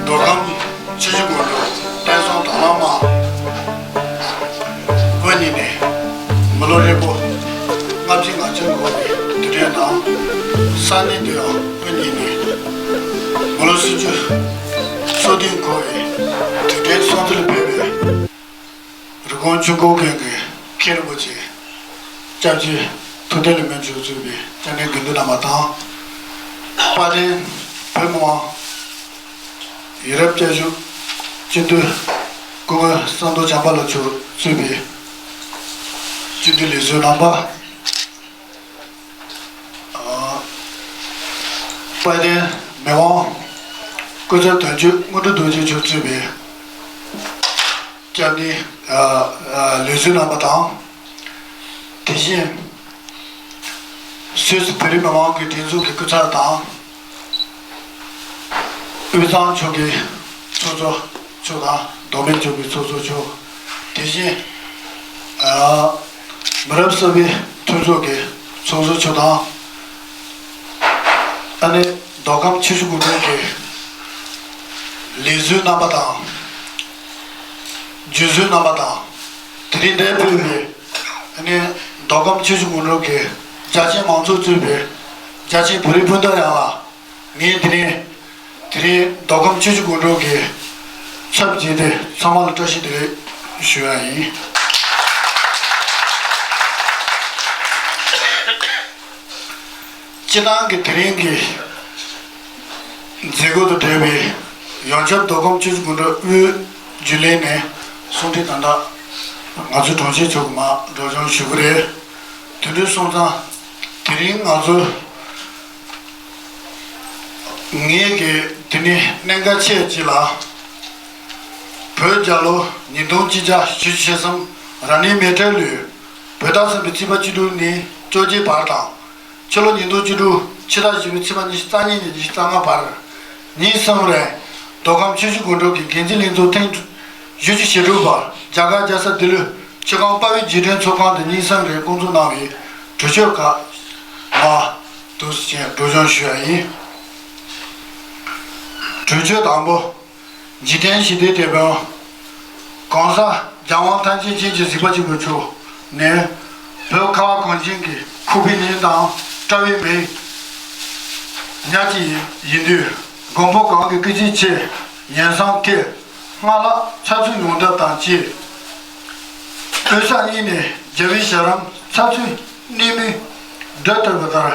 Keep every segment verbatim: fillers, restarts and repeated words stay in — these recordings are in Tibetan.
མདོ་ཁམས་ཆུ་བཞི་སྒང་དྲུག་བསྟན་སྲུང་དང་བླངས་དམག་དབུ་བརྙེས་ནས་མི་ལོ་རེ་བོ་ལྔ་བཅུ་ང་གཅིག་འགོར་བའི་དུས་དྲན་དང་། ས་གནས་དུ་ཡང་དབུ་བརྙེས་ནས་མི་ལོ་སུམ་ཅུ་སོ་བདུན་འཁོར་བའི་དུས་དྲན་སྲུང་བརྩི་ལ་ཕེབས་པའི་རི་ཀོན་ཆོས་འཁོར་དགོན་གྱི་མཁན་རིན་པོ་ཆེ་སྐྱབས་རྗེ་ཐུབ་བསྟན་ལྷ་མོ་མཆོག་གཙོས་པའི་སྐྱབས་གནས་དགེ་འདུན་རྣམ་པ་དང་། དཔལ་ལྡན་བོད་མི་མང་། ཡ་རབས་སྐྱབས་ཞབས་སྤྱི་འཐུས་སྐུ་ངོ་བསམ་གྲུབ་བྱམས་པ་ལགས་མཆོག་གཙོས་པའི་སྤྱི་འཐུས་ལས་བྱེད་རྣམ་པ། དཔལ་ལྡན་མི་དབང་སྐུ་ཚབ་དོན་གཅོད་དངོས་གྲུབ་རྡོ་རྗེ་མཆོག་གཙོས་པའི་སྐྱབས་གནས་ལས་བྱེད་རྣམ་པ་དང་། དེ་བཞིན་སུད་སི་བོད་རིགས་མི་མང་གི་སྒྲིག་འཛུགས་ཀྱི་སྐུ་ཚབ་དང་། དབུས་གཙང་ཕྱོགས་ཀྱི་ཚོགས་གཙོ་མཆོག་དང་། མདོ་སྨད་ཕྱོགས་ཀྱི་ཚོགས་གཙོ་མཆོག་དེ་བཞིན་ཨ་མི་རབས་གསར་པའི་མཐུན་ཚོགས་ཀྱི་ཚོགས་གཙོ་མཆོག་དང་། ཨ་ནི་མདོ་ཁམས་ཆུ་བཞི་སྒང་དྲུག་གི་ལས་བཟོའི་རྣམ་པ་དང་། སྒྱུ་རྩལ་རྣམ་པ་དང་། དེ་རིང་འདིར་ཕེབས་པའི་ཨ་ནི་མདོ་ཁམས་ཆུ་བཞི་སྒང་དྲུག་གི་རྒྱ་ཆེའི་མང་ཚོགས་གཙོས་པའི་རྒྱ་ཆེའི་བོད་རིགས་སྤུན་ཟླ་ཡོངས་ལ། ངས་དེ་རིང་དེ་རིང་མདོ་ཁམས་ཆུ་བཞི་སྒང་དྲུག་གི་ཚབ་བྱས་ཏེ་ཚང་མ་ལ་བཀྲ་ཤིས་བདེ་ལེགས་ཞུ་ཡ་ཡིན། སྤྱིར་བཏང་གི་དེ་རིང་གི་མཛད་སྒོ་དང་འབྲེལ་བའི་ཡོངས་ཁྱབ་མདོ་ཁམས་ཆུ་བཞི་སྒང་དྲུག་དབུས་རྒྱུན་ལས་ནས་གསུང་འཕྲིན་ད་ལྟ་ང་ཚོའི་དྲུང་ཆེ་མཆོག་གིས་མར་སྒྲོག་སྦྱང་ཞུ་གི་རེད། དེ་འདྲ་སོང་ཙང་དེ་རིང་ང་ཚོ་ངེད་ཀྱི་དེ་ནི་གནད་འགག་ཆེ་ཅིག་ལ། བོད་རྒྱལ་ལོ་ཉིས་སྟོང་གཅིག་བརྒྱ་བཞི་བཅུ་ཞེ་གསུམ་རབ་གནས་མེ་སྤྲེལ་ལོའི་བོད་ཟླ་གསུམ་པའི་ཚེས་པ་བཅུ་དྲུག་ནས་བཅོ་བརྒྱད་བར་དང་། ཕྱི་ལོ་ཉིས་སྟོང་བཅུ་དྲུག་ཕྱི་ཟླ་བཞི་པའི་ཚེས་པ་ཉི་ཤུ་རྩ་གཉིས་ནས་ཉི་ཤུ་རྩ་ལྔ་བར། ཉིན་གསུམ་རིང་མདོ་ཁམས་ཆུ་བཞི་སྒང་དྲུག་གི་འགན་འཛིན་ལྷན་ཚོགས་ཐེངས་བཞི་བཅུ་ཞེ་དྲུག་པ་རྒྱ་གར་རྒྱལ་ས་ལྡི་ལི་ཆུ་སྒང་དཔའ་བོའི་རྗེས་དྲན་ཚོགས་ཁང་དུ་ཉིན་གསུམ་རིང་བསྐོང་ཚོགས་གནང་བའི་གྲོས་ཆོད་ཁག་མར་འདུག་སེ་བྱས་སྒྲོག་སྦྱང་ཞུ་ཡ་ཡིན། གྲོས་ཆོད་དང་པོ། རྗེས་དྲན་ཞི་བདེའི་དེད་དཔོན་༸གོང་ས་༸རྒྱལ་དབང་ཐམས་ཅད་མཁྱེན་ཅིང་གཟིགས་པ་ཆེན་པོ་མཆོག་ནས་བོད་ཁ་བ་གངས་ཅན་གྱི་ཁུག་པའི་སྙིང་དང་བཀྲ་བའི་མིག་ཉག་གཅིག་ཡིན་དུས། མགོན་པོ་གང་གི་སྐུ་ཚེའི་ཆེད་ཡོན་བསམ་ཐེག་སྔགས་ལ་ཚབ་མཚོན་ཡོང་ཐབས་དང་བཅས། དབུས་གཙང་གཉིས་ནས་རྒྱལ་བའི་ཞལ་རམ་ཚབ་མཚོན་གནད་སྨིན་སྒྲུབ་ཐུབ་པ་ལྟར།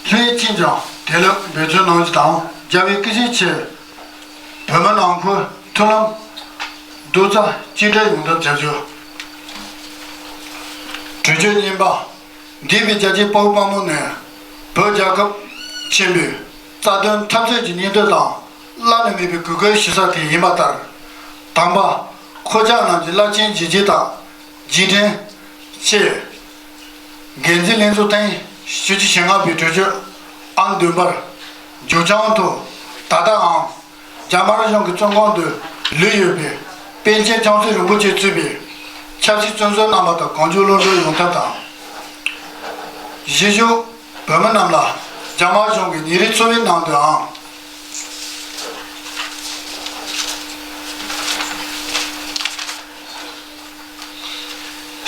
ལྷོད་ཅིང་ཀྱང་དེ་ལ་འབད་བརྩོན་གནང་རྒྱུ་དང་། རྒྱལ་བའི་སྐུ་ཚེའི་ཆེད་བོད་མི་ནང་ཁུལ་མཐུན་ལམ་རྡོག་རྩ་གཅིག་སྒྲིལ་ཡོང་ཐབས་བྱ་རྒྱུ། གྲོས་ཆོད་གཉིས་པ། འདས་པའི་རྒྱལ་གཅེས་དཔའ་བོ་དཔའ་མོ་ནས་བོད་རྒྱལ་ཁབ་ཆེན་པོའི་རྩ་དོན་འཐབ་རྩོད་ཀྱི་སྙིང་སྟོབས་དང་བླ་ན་མེད་པའི་གུས་བཀུར་ཞུ་ས་དེ་ཡིན་པ་ལྟར། དམ་པ་ཁོང་ཅག་རྣམས་ཀྱི་རླབས་ཆེན་བྱས་རྗེས་དང་རྗེས་དྲན་ཆེད། འགན་འཛིན་ལྷན་ཚོགས་ཐེངས་བཞི་བཅུ་ཞེ་ལྔ་པའི་གྲོས་ཆོད་ཨང་བདུན་པར་སྦྱོར་སྐྱོང་ཐོག་ད་ལྟའང་རྒྱ་དམར་གཞུང་གི་བཙོན་ཁང་དུ་ལུས་ཡོད་པའི་པཎ་ཆེན་ཁྲོམ་སྲི་རིན་པོ་ཆེ་གཙོས་པའི་ཆབ་སྲིད་བཙོན་ཟུར་རྣམ་པ་དང་གང་མགྱོགས་གློད་གྲོལ་ཡོང་ཐབས་དང་། གཞིས་བཞུགས་བོད་མི་རྣམས་ལ་རྒྱ་དམར་གཞུང་གིས་ཉིན་རེའི་འཚོ་བའི་ནང་དུའང་།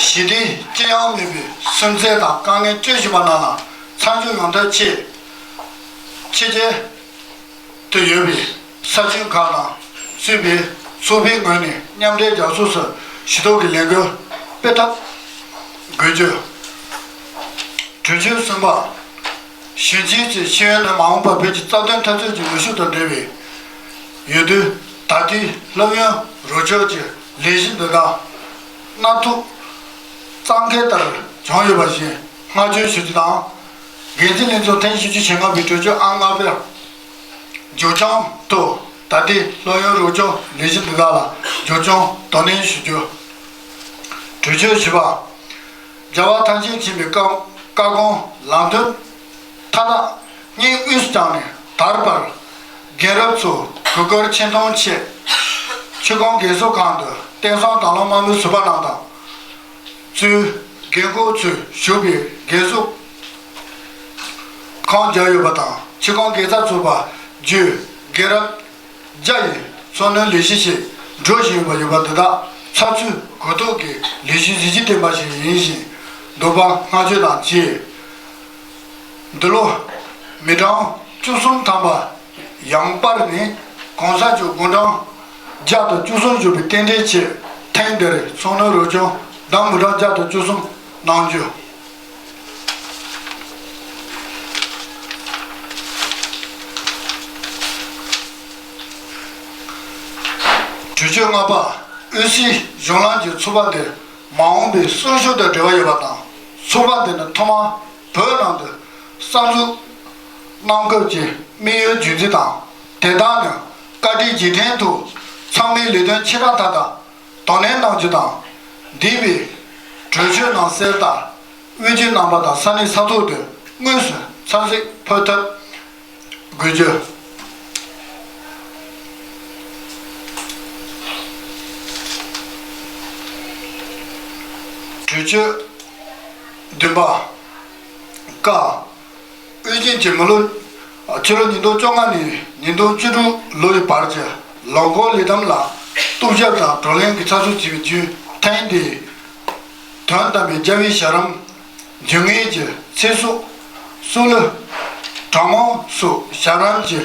ཞི་བདེ་ཅི་ཡང་མེད་པའི་སུན་གཙེར་དང་དཀའ་ངལ་སྤྲོད་བཞིན་པ་རྣམས་ལ་མཚམས་འཇོག་ཡོང་ཐབས་ཆེད། ཕྱི་རྒྱལ་དུ་ཡོད་པའི་ས་ཁྱོན་ཁག་དང་གཙོས་པའི་ཚོགས་པའི་ངོས་ནས་མཉམ་འབྲེལ་རྒྱལ་ཚོགས་སུ་ཞུ་གཏུག་གི་ལས་འགུལ་སྤེལ་ཐབས་དགོས་རྒྱུ། གྲོས་ཆོད་གསུམ་པ། གཞོན་སྐྱེས་ཚོའི་ཤེས་ཡོན་ནི་མ་འོངས་པར་བོད་ཀྱི་རྩ་དོན་འཐབ་རྩོད་ཀྱི་ནུས་ཤུགས་དང་འབྲེལ་བའི་ཡོད་དུས། ད་ལྟའི་སློབ་ཡོན་རོགས་སྐྱོར་གྱི་ལས་གཞི་འདི་དག་སྣ་ཐོག་གཙང་ཁེལ་ལྟར་བྱུང་ཡོད་པ་བཞིན་བསྔགས་བརྗོད་ཞུ་རྒྱུ་དང་། འགན་འཛིན་ལྷན་ཚོགས་ཐེངས་བཞི་བཅུ་ཞེ་ལྔ་པའི་གྲོས་ཆོད་ཨང་ལྔ་པར་སྦྱོར་སྐྱོང་ཐོག་ད་ལྟའི་སློབ་ཡོན་རོགས་སྐྱོར་ལས་གཞི་འདི་དག་ལ་སྦྱོར་སྐྱོང་དོ་ནན་ཞུ་རྒྱུ། གྲོས་ཆོད་བཞི་པ། རྒྱལ་བ་ཐམས་ཅད་མཁྱེན་པའི་བཀའ་བཀའ་དགོངས་ལམ་སྟོན་མཐའ་དག་སྙིང་དབུས་སུ་བཅངས་ནས་དར་བར། རྒན་རབས་ཚོ་གུས་བཀུར་ཆེ་མཐོང་ཆེད། ཆུ་སྒང་རྒས་གསོ་ཁང་དུ་བསྟན་སྲུང་དང་བླངས་དམག་མི་ཟུར་པ་རྣམས་དང་གཙོས་རྒན་འཁོགས་ཚོས་ཞུགས་པའི་རྒས་གསོ་ཁང་བརྒྱབ་ཡོད་པ་དང་། ཆུ་སྒང་དགེ་རྩ་ཚོགས་པ་བརྒྱུད་རྒན་རབས་ རྒྱ་ཡི་འཚོ་སྣོན་ལས་གཞི་ཞིག་འགྲོ་བཞིན་ཡོད་པ་ཡོད་པ་འདི་དག་ཚགས་ཚུད་གོ་རྟོགས་ཀྱི་ལས་གཞི་གཟི་བརྗིད་ལྡན་པ་ཞིག་ཡིན་ཞིང་འདུག་པ་བསྔགས་བརྗོད་དང་བཅས། འདི་ལོ་མི་གྲངས་བཅུ་གསུམ་ཐམ་པ་ཡང་སྤར་ནས་གོང་ས་མཆོག་དགུང་གྲངས་བརྒྱ་དང་བཅུ་གསུམ་བཞུགས་པའི་རྟེན་འབྲེལ་ཆེད་ཐེངས་འདིར་འཚོ་སྣོན་རོགས་སྐྱོར་ཟླ་མི་གྲངས་བརྒྱ་དང་བཅུ་གསུམ་གནང་རྒྱུ། གྲོས་ཆོད་ལྔ་པ། དབུས་སའི་གཞུང་ལམ་གྱི་ཚོགས་པ་འདི་མ་འོངས་པའི་སྲུང་སྐྱོབ་དང་འབྲེལ་བ་ཡོད་པ་དང་། ཚོགས་པ་འདི་ནི་ཐོག་མར་བོད་ནང་དུ་གསར་འཛུགས་གནང་སྐབས་ཀྱི་དམིགས་ཡུལ་རྒྱུན་འཛིན་དང་། དེ་དག་ནི་བཀའ་དྲིན་རྗེས་དྲན་དུ་ཚང་མས་ལས་དོན་ཆེ་ཕྲ་མཐའ་དག་དོ་ནན་གནང་རྒྱུ་དང་། འདས་པའི་གྲོས་ཆོད་ནང་གསལ་ལྟར། དབུས་རྒྱུད་རྣམ་པ་དང་ས་གནས་ས་ཐོག་ཏུ་དངོས་སུ་ཚབ་གཟིགས་ཕོད་ཐབས་དགོས་རྒྱུ། གྲོས་ཆོད་བདུན་པ། ཀ། དབུས་རྒྱུད་ཀྱི་མི་ལོ། ཕྱི་ལོ་ཉིས་སྟོང་བཅོ་ལྔ་ནས་ཉིས་སྟོང་བཅུ་དྲུག་ལོ་ཡི་བར་གྱི་ལམ་སྐོར་ལས་དམ་ལ་གཏུག་ཞིབ་དང་བགྲོ་གླེང་གི་ཚགས་ཚུད་བྱས་པའི་བརྒྱུད། ཐེངས་འདིའི་དོན་དམ་པའི་རྒྱལ་བའི་ཞབས་རིམ་འབྱུང་ངེས་ཀྱི་ཚེ་སྲོག་སྲོག་བླུ་གྲངས་མང་སོགས་ཞབས་རིམ་གྱི་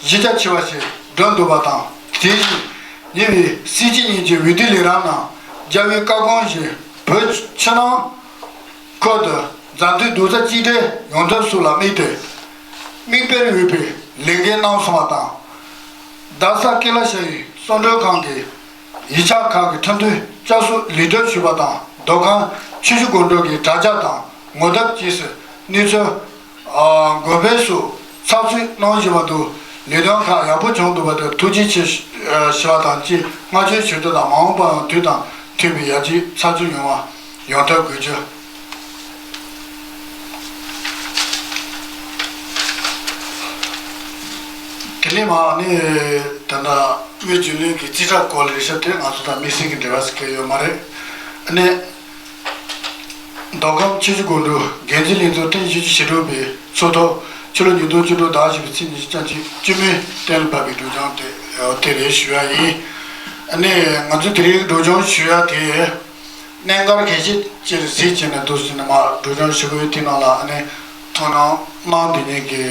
གཞི་རྒྱ་ཆེ་བ་ཞིག་བསྒྲུབས་འདུག་པ་དང་། དེ་བཞིན་ཉེ་བའི་སྲིད་སྤྱི་གཉིས་ཀྱི་འོས་བསྡུ་ལས་རིམ་ནང་རྒྱལ་བའི་བཀའ་དགོངས་བཞིན་བོད་ཕྱི་ནང་ཁུལ་དུ་མཛའ་མཐུན་རྡོག་རྩ་གཅིག་སྒྲིལ་ཡོང་ཐབས་སོགས་ལ་དམིགས་ཏེ། མིག་དཔེར་འོས་པའི་ལས་འགན་གནང་སོང་བ་དང་། རྡ་ས་ཀི་ལ་ཤ་ཡི་གསོལ་མགྲོན་ཁང་གི་ཡིག་ཆ་ཁག་གི་ཁྲིམས་མཐུན་བསྐྱར་གསོ་ལེགས་གྲུབ་ཞུས་པ་དང་། མདོ་ཁམས་ཆུ་བཞི་སྒང་དྲུག་གི་དྲ་རྒྱ་དང་ངོ་དེབ་བཅས་སུ་གནས་ཚུལ་འགོད་སྤེལ་སོགས་ཚགས་ཚུད་གནང་བཞིན་པ་འདུག་ལས་དོན་ཁག་ཡག་པོ་བྱུང་འདུག་པ་དེར་ཐུགས་རྗེ་ཆེ་ཞུ་བ་དང་བཅས། བསྔགས་བརྗོད་ཞུ་རྒྱུ་དང་། མ་འོངས་པའང་དུས་དང་མཐུན་པའི་ཡར་རྒྱས་ཚགས་ཚུད་ཡོང་བ་ཡོང་ཐབས་དགོས་རྒྱུ། དེ་ནས་མར་ནི་ད་ལྟ་དབུས་རྒྱུན་ལས་ཀྱི་རྩིས་ཁྲ་སྐོར་ལ་རེ་ཞིག་དེ་ང་ཚོ་དང་དམིགས་བསལ་གྱི་འབྲེལ་བ་ཟེར་མཁན་ཡོད་མ་རེད། ཨ་ནི་མདོ་ཁམས་ཆུ་བཞི་སྒང་དྲུག་འགན་འཛིན་ལྷན་ཚོགས་ཐེངས་བཞི་བཅུ་ཞེ་དྲུག་པའི་ཚོགས་ཐོག་ཕྱི་ལོ་ཉིས་སྟོང་བཅུ་དྲུག་ཟླ་བཞི་པའི་ཚེས་ཉི་ཤུ་རྩ་གཅིག་སྤྱི་མོས་གཏན་ལ་ཕབ་པའི་སྒྲིག་སྦྱོང་དེ་དེ་རེད་ཞུ་ཡ་ཡིན། ཨ་ནི་ང་ཚོ་དེ་རིང་སྒྲིག་སྦྱོང་ཞུ་ཡ་དེ། གནད་འགག་གལ་ཆེ་ཅིག་གཟིགས་བྱས་ནས་འདུག་ཟེར་ནས་མར་སྒྲིག་སྦྱོང་ཞུ་གི་ཡོད། དེ་ནང་ལ་ཨ་ནི་ཐུགས་སྣང་གནང་བསྡད་མཁན་གྱི་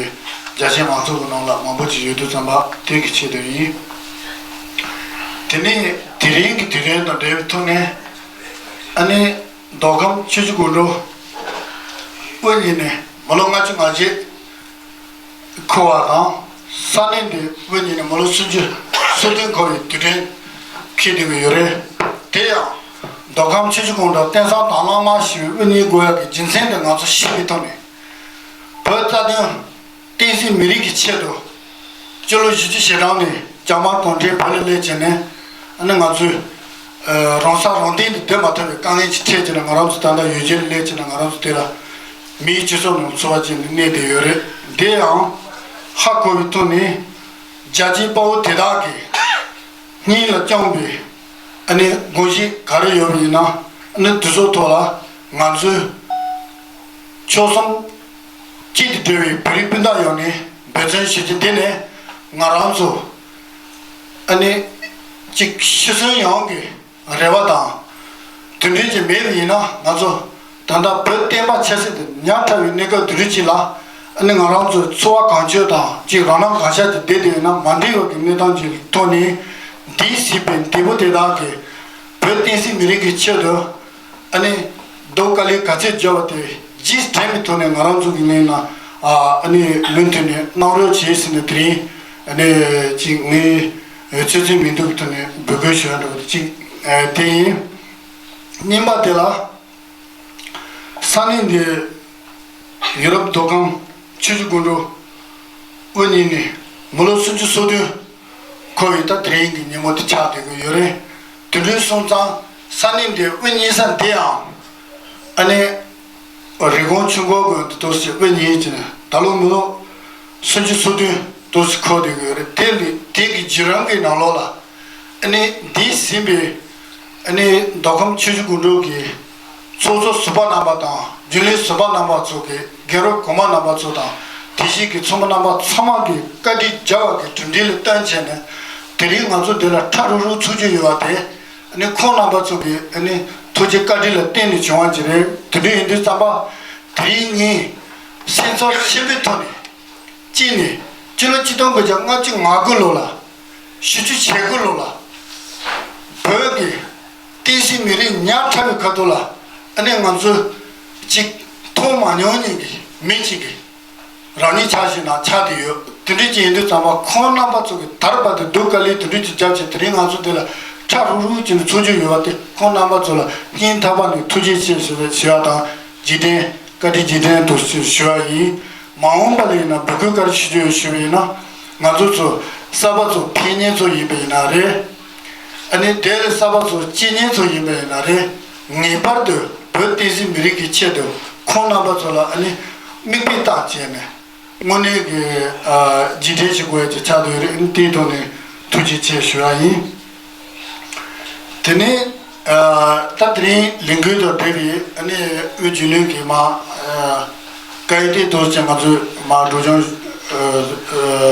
རྒྱ་ཆེའི་མང་ཚོགས་ཀྱི་ནང་ལ་མང་པོ་ཅིག་ཡོད་དུས་ཙམ་པ་དེ་གི་ཆེད་དུ་ཡིན། དེ་ནས་དེ་རིང་གི་དུས་དྲན་དང་འབྲེལ་བའི་ཐོག་ནས་ཨ་ནི་མདོ་ཁམས་ཆུ་བཞི་སྒང་དྲུག་དབུ་བརྙེས་ནས་མི་ལོ་ལྔ་བཅུ་ང་བརྒྱད་འཁོར་བ་དང་། ས་གནས་འདི་དབུ་བརྙེས་ནས་མི་ལོ་སུམ་ཅུ་སོ་བདུན་འཁོར་བའི་དུས་དྲན་འཁེལ་བསྡད་ཀྱི་ཡོད་རེད། དེ་ཡང་མདོ་ཁམས་ཆུ་བཞི་སྒང་དྲུག་བསྟན་སྲུང་དང་བླངས་དམག་ཞེས་པའི་དབུ་བརྙེས་དགོས་ཡག་གི་རྒྱུ་མཚན་དེ་ང་ཚོ་ཤེས་པའི་ཐོག་ནས། བོད་རྩ་དོན་བསྟན་སྲིད་མི་རིགས་ཀྱི་ཆེད་དུ་སྤྱི་ལོ་བཞི་བཅུ་ཞེ་གྲངས་ནས་རྒྱ་དམར་གུང་ཁྲན་བོད་ལ་སླེབས་བྱས་ནས། ཨ་ནི་ང་ཚོས་ཨ་རང་ས་རང་སྟེང་དུ་སྡོད་མ་ཐུབ་པའི་དཀའ་ངལ་ཅིག་འཕྲད་བྱས་ནས། ང་རང་ཚོ་ད་ལྟ་ཡུལ་གྱར་སླེབས་བྱས་ནས་ང་རང་ཚོ་དེ་ལ་མིའི་སྤྱི་ཚོགས་ནང་འཚོ་བ་སྐྱེལ་ནས་གནས་བསྡད་ཡོད་རེད། དེ་ཡང་ཧ་གོ་བའི་ཐོག་ནས་རྒྱལ་གཅེས་དཔའ་བོ་དེ་དག་གི་སྙིང་ལ་བཅངས་པའི་ཨ་ནི་དགོངས་གཞི་ག་རེ་ཡོད་པ་ཡིན་ན། ཨ་ནི་དེ་ཚོའི་ཐོག་ལ་ང་ཚོས་ཕྱོགས་གསུམ་གཅིག་ཏུ་སྒྲིལ་བའི་བོད་རིགས་སྤུན་ཟླ་ཡོངས་ནས་འབད་བརྩོན་ཞུ་རྒྱུ་དེ་ནི་ང་རང་ཚོ་ཨ་ནི་གཅིག་ཤི་གསོན་ཡོངས་ཀྱི་རེ་བ་དང་། དེ་འདྲ་ཅིག་མེད་པ་ཡིན་ན། ང་ཚོ་ད་ལྟ་བོད་བསྟན་པ་ཆབ་སྲིད་དེ་ཉམས་ཐག་པའི་གནས་སྐབས་དེ་འདྲ་ཅིག་ལ། ཨ་ནི་ང་རང་ཚོ་འཚོ་བ་གང་བྱོས་དང་གཅིག་རང་སྣང་གང་ཤར་གྱི་བསྡད་དེ་ཡིན་ན་མ་འགྲིག་པ་གི་གནས་སྟངས་ཅིག་ཐོག་ནས། འདས་ཟིན་པའི་འདས་པོ་དེ་དག་གིས་བོད་བསྟན་སྲིད་མི་རིགས་ཀྱི་ཆེད་དུ་ཨ་ནི་སྡུག་དཀའ་ལས་ག་ཚོད་བརྒྱབ་པ་དེ་རྗེས་དྲན་པའི་ཐོག་ནས་ང་རང་ཚོ་གི་ངོས་ནས་ཨ་ནི་མུ་མཐུད་ནས་གནང་རོགས་བྱེད་ཟེར་ནས་དེ་རིང་ཨ་ནི་གཅིག་ངས་ཚོད་ཚོད་མི་འདུག་གི་ཐོག་ནས་འབོད་སྐུལ་ཞུ་ཡ་འདྲ་བོ་དེ་གཅིག་དེ་ཡིན། གཉིས་པ་དེ་ལ། ས་གནས་འདི་ཡུ་རོབ་མདོ་ཁམས་ཆུ་བཞི་སྒང་དྲུག་དབུ་བརྙེས་ནས་མི་ལོ་སུམ་ཅུ་སོ་བདུན་འཁོར་བའི་ད་དེ་རིང་གི་ཉིན་མོ་དེ་ཆགས་བསྡད་ཀྱི་ཡོད་རེད། དེ་འདྲ་སོང་ཙང་ས་གནས་འདི་དབུ་བརྙེས་ས་འདི་ཡང་ཨ་ནི་རི་ཀོན་ཆུ་འགོ་དགོན་དུ་ཏོག་ཙམ་དབུ་བརྙེས་ཀྱི་ནས་ད་ལོ་མི་ལོ་སུམ་ཅུ་སོ་བདུན་ཏོག་ཙམ་འཁོར་བསྡད་ཀྱི་ཡོད་རེད། དེ་ལས་དེ་གི་བརྒྱུད་རིམ་གྱི་ནང་ལོགས་ལ། ཨ་ནི་འདས་ཟིན་པའི་ཨ་ནི་མདོ་ཁམས་ཆུ་བཞི་སྒང་དྲུག་གི་ཚོགས་གཙོ་ཟུར་པ་རྣམ་པ་དང་། རྒྱུན་ལས་ཟུར་པ་རྣམ་པ་ཚོ་གི། རྒན་རབས་གོང་མ་རྣམ་པ་ཚོ་དང་། དེ་བཞིན་གྱི་ཚོགས་མི་རྣམ་པ་ཚང་མ་གི་བཀའ་དྲིན་བརྒྱ་བ་གི་གྲུབ་འབྲས་ལ་བརྟེན་བྱས་ནས། དེ་རིང་ང་ཚོ་འདི་ལ་ཁྲ་རུག་རུག་ཚུགས་ཀྱི་ཡོད་པ་དེ། ཨ་ནི་ཁོང་རྣམ་པ་ཚོ་གི་ཨ་ནི་ཐུགས་རྗེ་བཀའ་དྲིན་ལ་བརྟེན་ནས་བྱུང་བ་ཅིག་རེད། དེ་འདྲ་ཡིན་དུས་ཙམ་པ། དེ་རིང་ངས་སེམས་ཚོར་ཆེན་པོའི་ཐོག་ནས། གཅིག་ནས་སྤྱི་ལོ་ཆིག་སྟོང་དགུ་བརྒྱ་ལྔ་བཅུ་ང་དགུ་ལོ་ལ། བཞི་བཅུ་ཞེ་དགུ་ལོ་ལ། བོད་ཀྱི་བསྟན་སྲིད་མི་རིགས་ཉག་ཕྲ་བའི་ཁ་ཐུག་ལ། ཨ་ནི་ང་ཚོ་གཅིག་མཐོང་མ་མྱོང་མཁན་གྱི་མི་གཅིག་གིས་རང་ཉིད་ཆགས་ཞེ་ན་ཆགས་བསྡད་ཡོད། དེ་འདྲ་ཅིག་ཡིན་དུས་ཙམ་པ། ཁོང་རྣམ་པ་ཚོ་གི་ད་བར་དུ་སྡུག་དཀའ་ལས་དེ་འདྲ་ཅིག་བརྒྱབ་བྱས། དེ་རིང་ང་ཚོ་འདི་ལ་ཁྲ་རུག་རུག་བྱས་ནས་ཚུགས་ཀྱི་ཡོད་པ་དེ། ཁོང་རྣམ་པ་ཚོ་ལ་སྙིང་ཐག་པ་ནས་ཐུགས་རྗེ་ཆེ་ཞུ་ཞུ་བ་དང་། རྗེས་དྲན། བཀའ་དྲིན་རྗེས་དྲན་དུ་ཞུ་ཞུ་བ་ཡིན། མ་འོངས་པ་ལ་ཡིན་ན་འབོད་སྐུལ་ག་རེ་ཞུ་རྒྱུ་ཡོད་ཞུས་པ་ཡིན་ན། ང་ཚོ་ཚོ་གསར་པ་ཚོ་ཕེབས་མཁན་ཚོ་ཡིན་པ་ཡིན་ན་རེད། ཨ་ནི་དེ་ལས་གསར་པ་ཚོ་སྐྱེས་མཁན་ཚོ་ཡིན་པ་ཡིན་ན་རེད། ངེས་པར་དུ་བོད་བསྟན་སྲིད་མི་རིགས་ཀྱི་ཆེད་དུ་ཁོང་རྣམ་པ་ཚོ་ལ་ཨ་ནི་མིག་དཔེ་བལྟས་བྱས་ནས། དངོས་གནས་ཀྱི་ཨ་རྗེས་དྲན་ཞུ་དགོས་ཡ་ཅིག་ཆགས་བསྡད་ཡོད་རེད། ཨ་ནི་དེའི་ཐོག་ནས་ཐུགས་རྗེ་ཆེ་ཞུ་བ་ཡིན། དེ་ནས་ཨ་ད་དེ་རིང་ལས་འགུལ་དང་འབྲེལ་བའི་ཨ་ནི་དབུས་རྒྱུན་ལས་ཀྱི་མ་ཨ་བཀའ་ཡིག་དེ་ཐོག་ཅིག་ང་ཚོས་མ་སྒྲོག་སྦྱང་ཨ་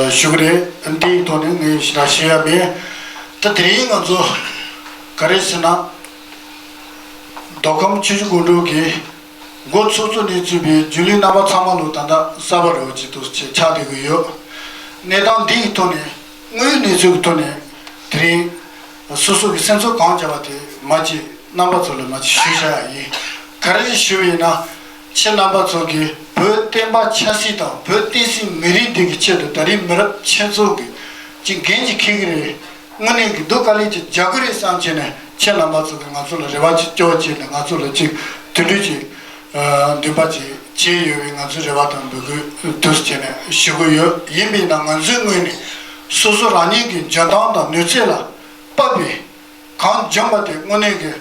ཨ་ཞུ་གི་རེད། ཨ་ནི་དེའི་ཐོག་ནས་ངས་ཞེ་དྲག་ཞུ་ཡ་མེད། ད་དེ་རིང་ང་ཚོ་ག་རེ་ཟེར་ན། མདོ་ཁམས་ཆུ་བཞི་སྒང་དྲུག་གི་འགོ་ཚུགས་ཚུགས་ནས་བཙུགས་པའི་རྒྱུན་ལས་རྣམ་པ་ཚང་མ་ལོ་ད་ལྟ་གསར་པ་རེ་བ་ཅིག་ཏུ་ཆགས་བསྡད་ཀྱི་ཡོད། གནས་སྟངས་འདི་ཡི་ཐོག་ནས། དངོས་ཡོད་གནས་ཚུལ་གྱི་ཐོག་ནས་དེ་རིང་སོ་སོ་གི་སེམས་ཚོར་གང་བྱ་བ་དེ་མ་ཅིག་རྣམ་པ་ཚོ་ལ་མ་ཅིག་ཞུ་བྱ་ཡ་ཡིན། ག་རེ་ཞུ་བ་ཡིན་ན། ཁྱེད་རྣམ་པ་ཚོ་གིས་བོད་བསྟན་པ་ཆབ་སྲིད་དང་བོད་བསྟན་སྲིད་མི་རིགས་འདི་གི་ཆེད་དུ་ད་རེས་མི་རབས་ཁྱེད་ཚོ་གིས་ཅིག་འགན་ཅིག་འཁྱེར་གྱི་རེད། དངོས་གནས་ཀྱི་སྡུག་དཀའ་ལས་ཅིག་རྒྱག་གི་རེད་བསམ་བྱས་ནས། ཁྱེད་རྣམ་པ་ཚོ་གིས་ང་ཚོ་ལ་རེ་བ་ཅིག་སྐྱོར་བྱས་ནས། ང་ཚོ་ལ་ཅིག་དེ་འདྲ་ཅིག་ཨ་འདུན་པ་ཅིག་བྱས་ཡོད་པའི་ང་ཚོའི་རེ་བ་དང་འབོད་སྐུལ་དུས་བྱས་ནས་ཞུ་གི་ཡོད། ཡིན་པས་ན་ང་ཚོའི་ངོས་ནས་སོ་སོ་རང་ཉིད་ཀྱི་འཇོན་ཐང་དང་ནུས་ཚད་ལ་དཔག་པའི་གང་འཇོན་པ་དེ། དངོས་གནས་ཀྱི་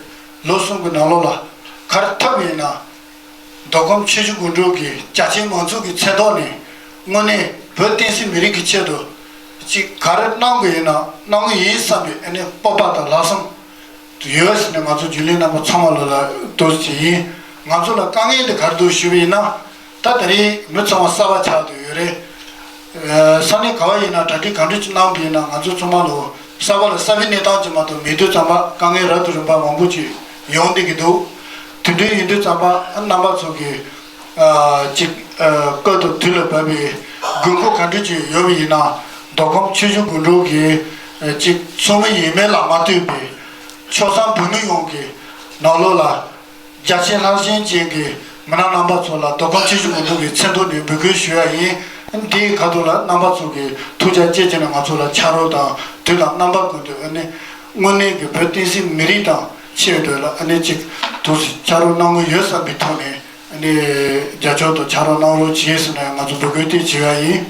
ལོ་གསུམ་གྱི་ནང་ལོགས་ལ་ག་རེ་ཐུབ་ཡིན་ན། མདོ་ཁམས་ཆུ་བཞི་སྒང་དྲུག་གི་རྒྱ་ཆེའི་མང་ཚོགས་ཀྱི་མཚན་ཐོག་ནས། དངོས་གནས་བོད་བསྟན་སྲིད་མི་རིགས་ཀྱི་ཆེད་དུ་ཅིག་ག་རེ་གནང་དགོས་ཡིན་ན་གནང་གི་ཡིན་བསམ་པའི་ཨ་ནི་སྤོབས་པ་དང་ལྷག་བསམ་ཡོད་ཟེར་ནས། ང་ཚོ་རྒྱུན་ལས་རྣམ་པ་ཚང་མ་ལོ་ལ་དུས་ཅིག་ཡིན། ང་ཚོ་ལ་དཀའ་ངལ་འདི་ག་རེ་འདུག་ཞུས་པ་ཡིན་ན། ད་དེ་རིང་མི་ཚང་མ་གསར་པ་ཆགས་བསྡད་ཡོད་རེད། ས་གནས་ག་བ་ཡིན་ན། གྲ་སྒྲིག་ག་འདྲ་ཅིག་གནང་བ་ཡིན་ན། ང་ཚོ་ཚང་མ་ལོ་གསར་པ་ལ་གསར་པའི་གནས་སྟངས་ཅིག་མ་གཏོགས་མེད་དུས་ཙམ་པ། དཀའ་ངལ་རབ་དང་རིམ་པ་མང་པོ་ཅིག་ཡོང་བསྡད་ཀྱི་འདུག་དེ་འདྲ་ཡིན་དུས་ཙམ་པ། རྣམ་པ་ཚོ་གིས་ཨ་ཅིག་ཨ་སྐབས་དང་དུས་ལ་བབས་པའི་དགོས་མཁོ་ག་འདྲ་ཅིག་ཡོད་པ་ཡིན་ན། མདོ་ཁམས་ཆུ་བཞི་སྒང་དྲུག་གི་ཨ་ཅིག་ཚོགས་མི་ཡིན་མིན་ལ་མ་ལྟོས་པའི་ཆོལ་གསུམ་བོད་མི་ཡོངས་ཀྱི་ནང་ལོགས་ལ། རྒྱ་ཆེ་ལྷག་ཞེན་ཅན་གྱི་མི་སྣ་རྣམ་པ་ཚོ་ལ་མདོ་ཁམས་ཆུ་བཞི་སྒང་དྲུག་གི་མཚན་ཐོག་ནས་འབོད་སྐུལ་ཞུ་ཡ་ཡིན། དེའི་ཁ་ཐུག་ལ་རྣམ་པ་ཚོ་གིས་ཐུགས་རྒྱ་བསྐྱེད་བྱས་ནས་ང་ཚོ་ལ་ཕྱག་རོགས་དང་། དུས་དང་རྣམ་པ་ཀུན་ཏུ་ཨ་ནི་དངོས་གནས་ཀྱི་བོད་བསྟན་སྲིད་མི་རིགས་དང་ཆེད་དུ་ལ་ཨ་ནི་ཅིག་ཐུགས་སུ་ཕྱག་རོགས་གནང་གི་ཡོད་བསམ་པའི་ཐོག་ནས། ཨ་ནི་རྒྱབ་སྐྱོར་དང་ཕྱག་རོགས་གནང་རོགས་བྱེད་ཟེར་ནས་ང་ཚོ་འབོད་སྐུལ་དེ་བྱེད་ཡ་ཡིན།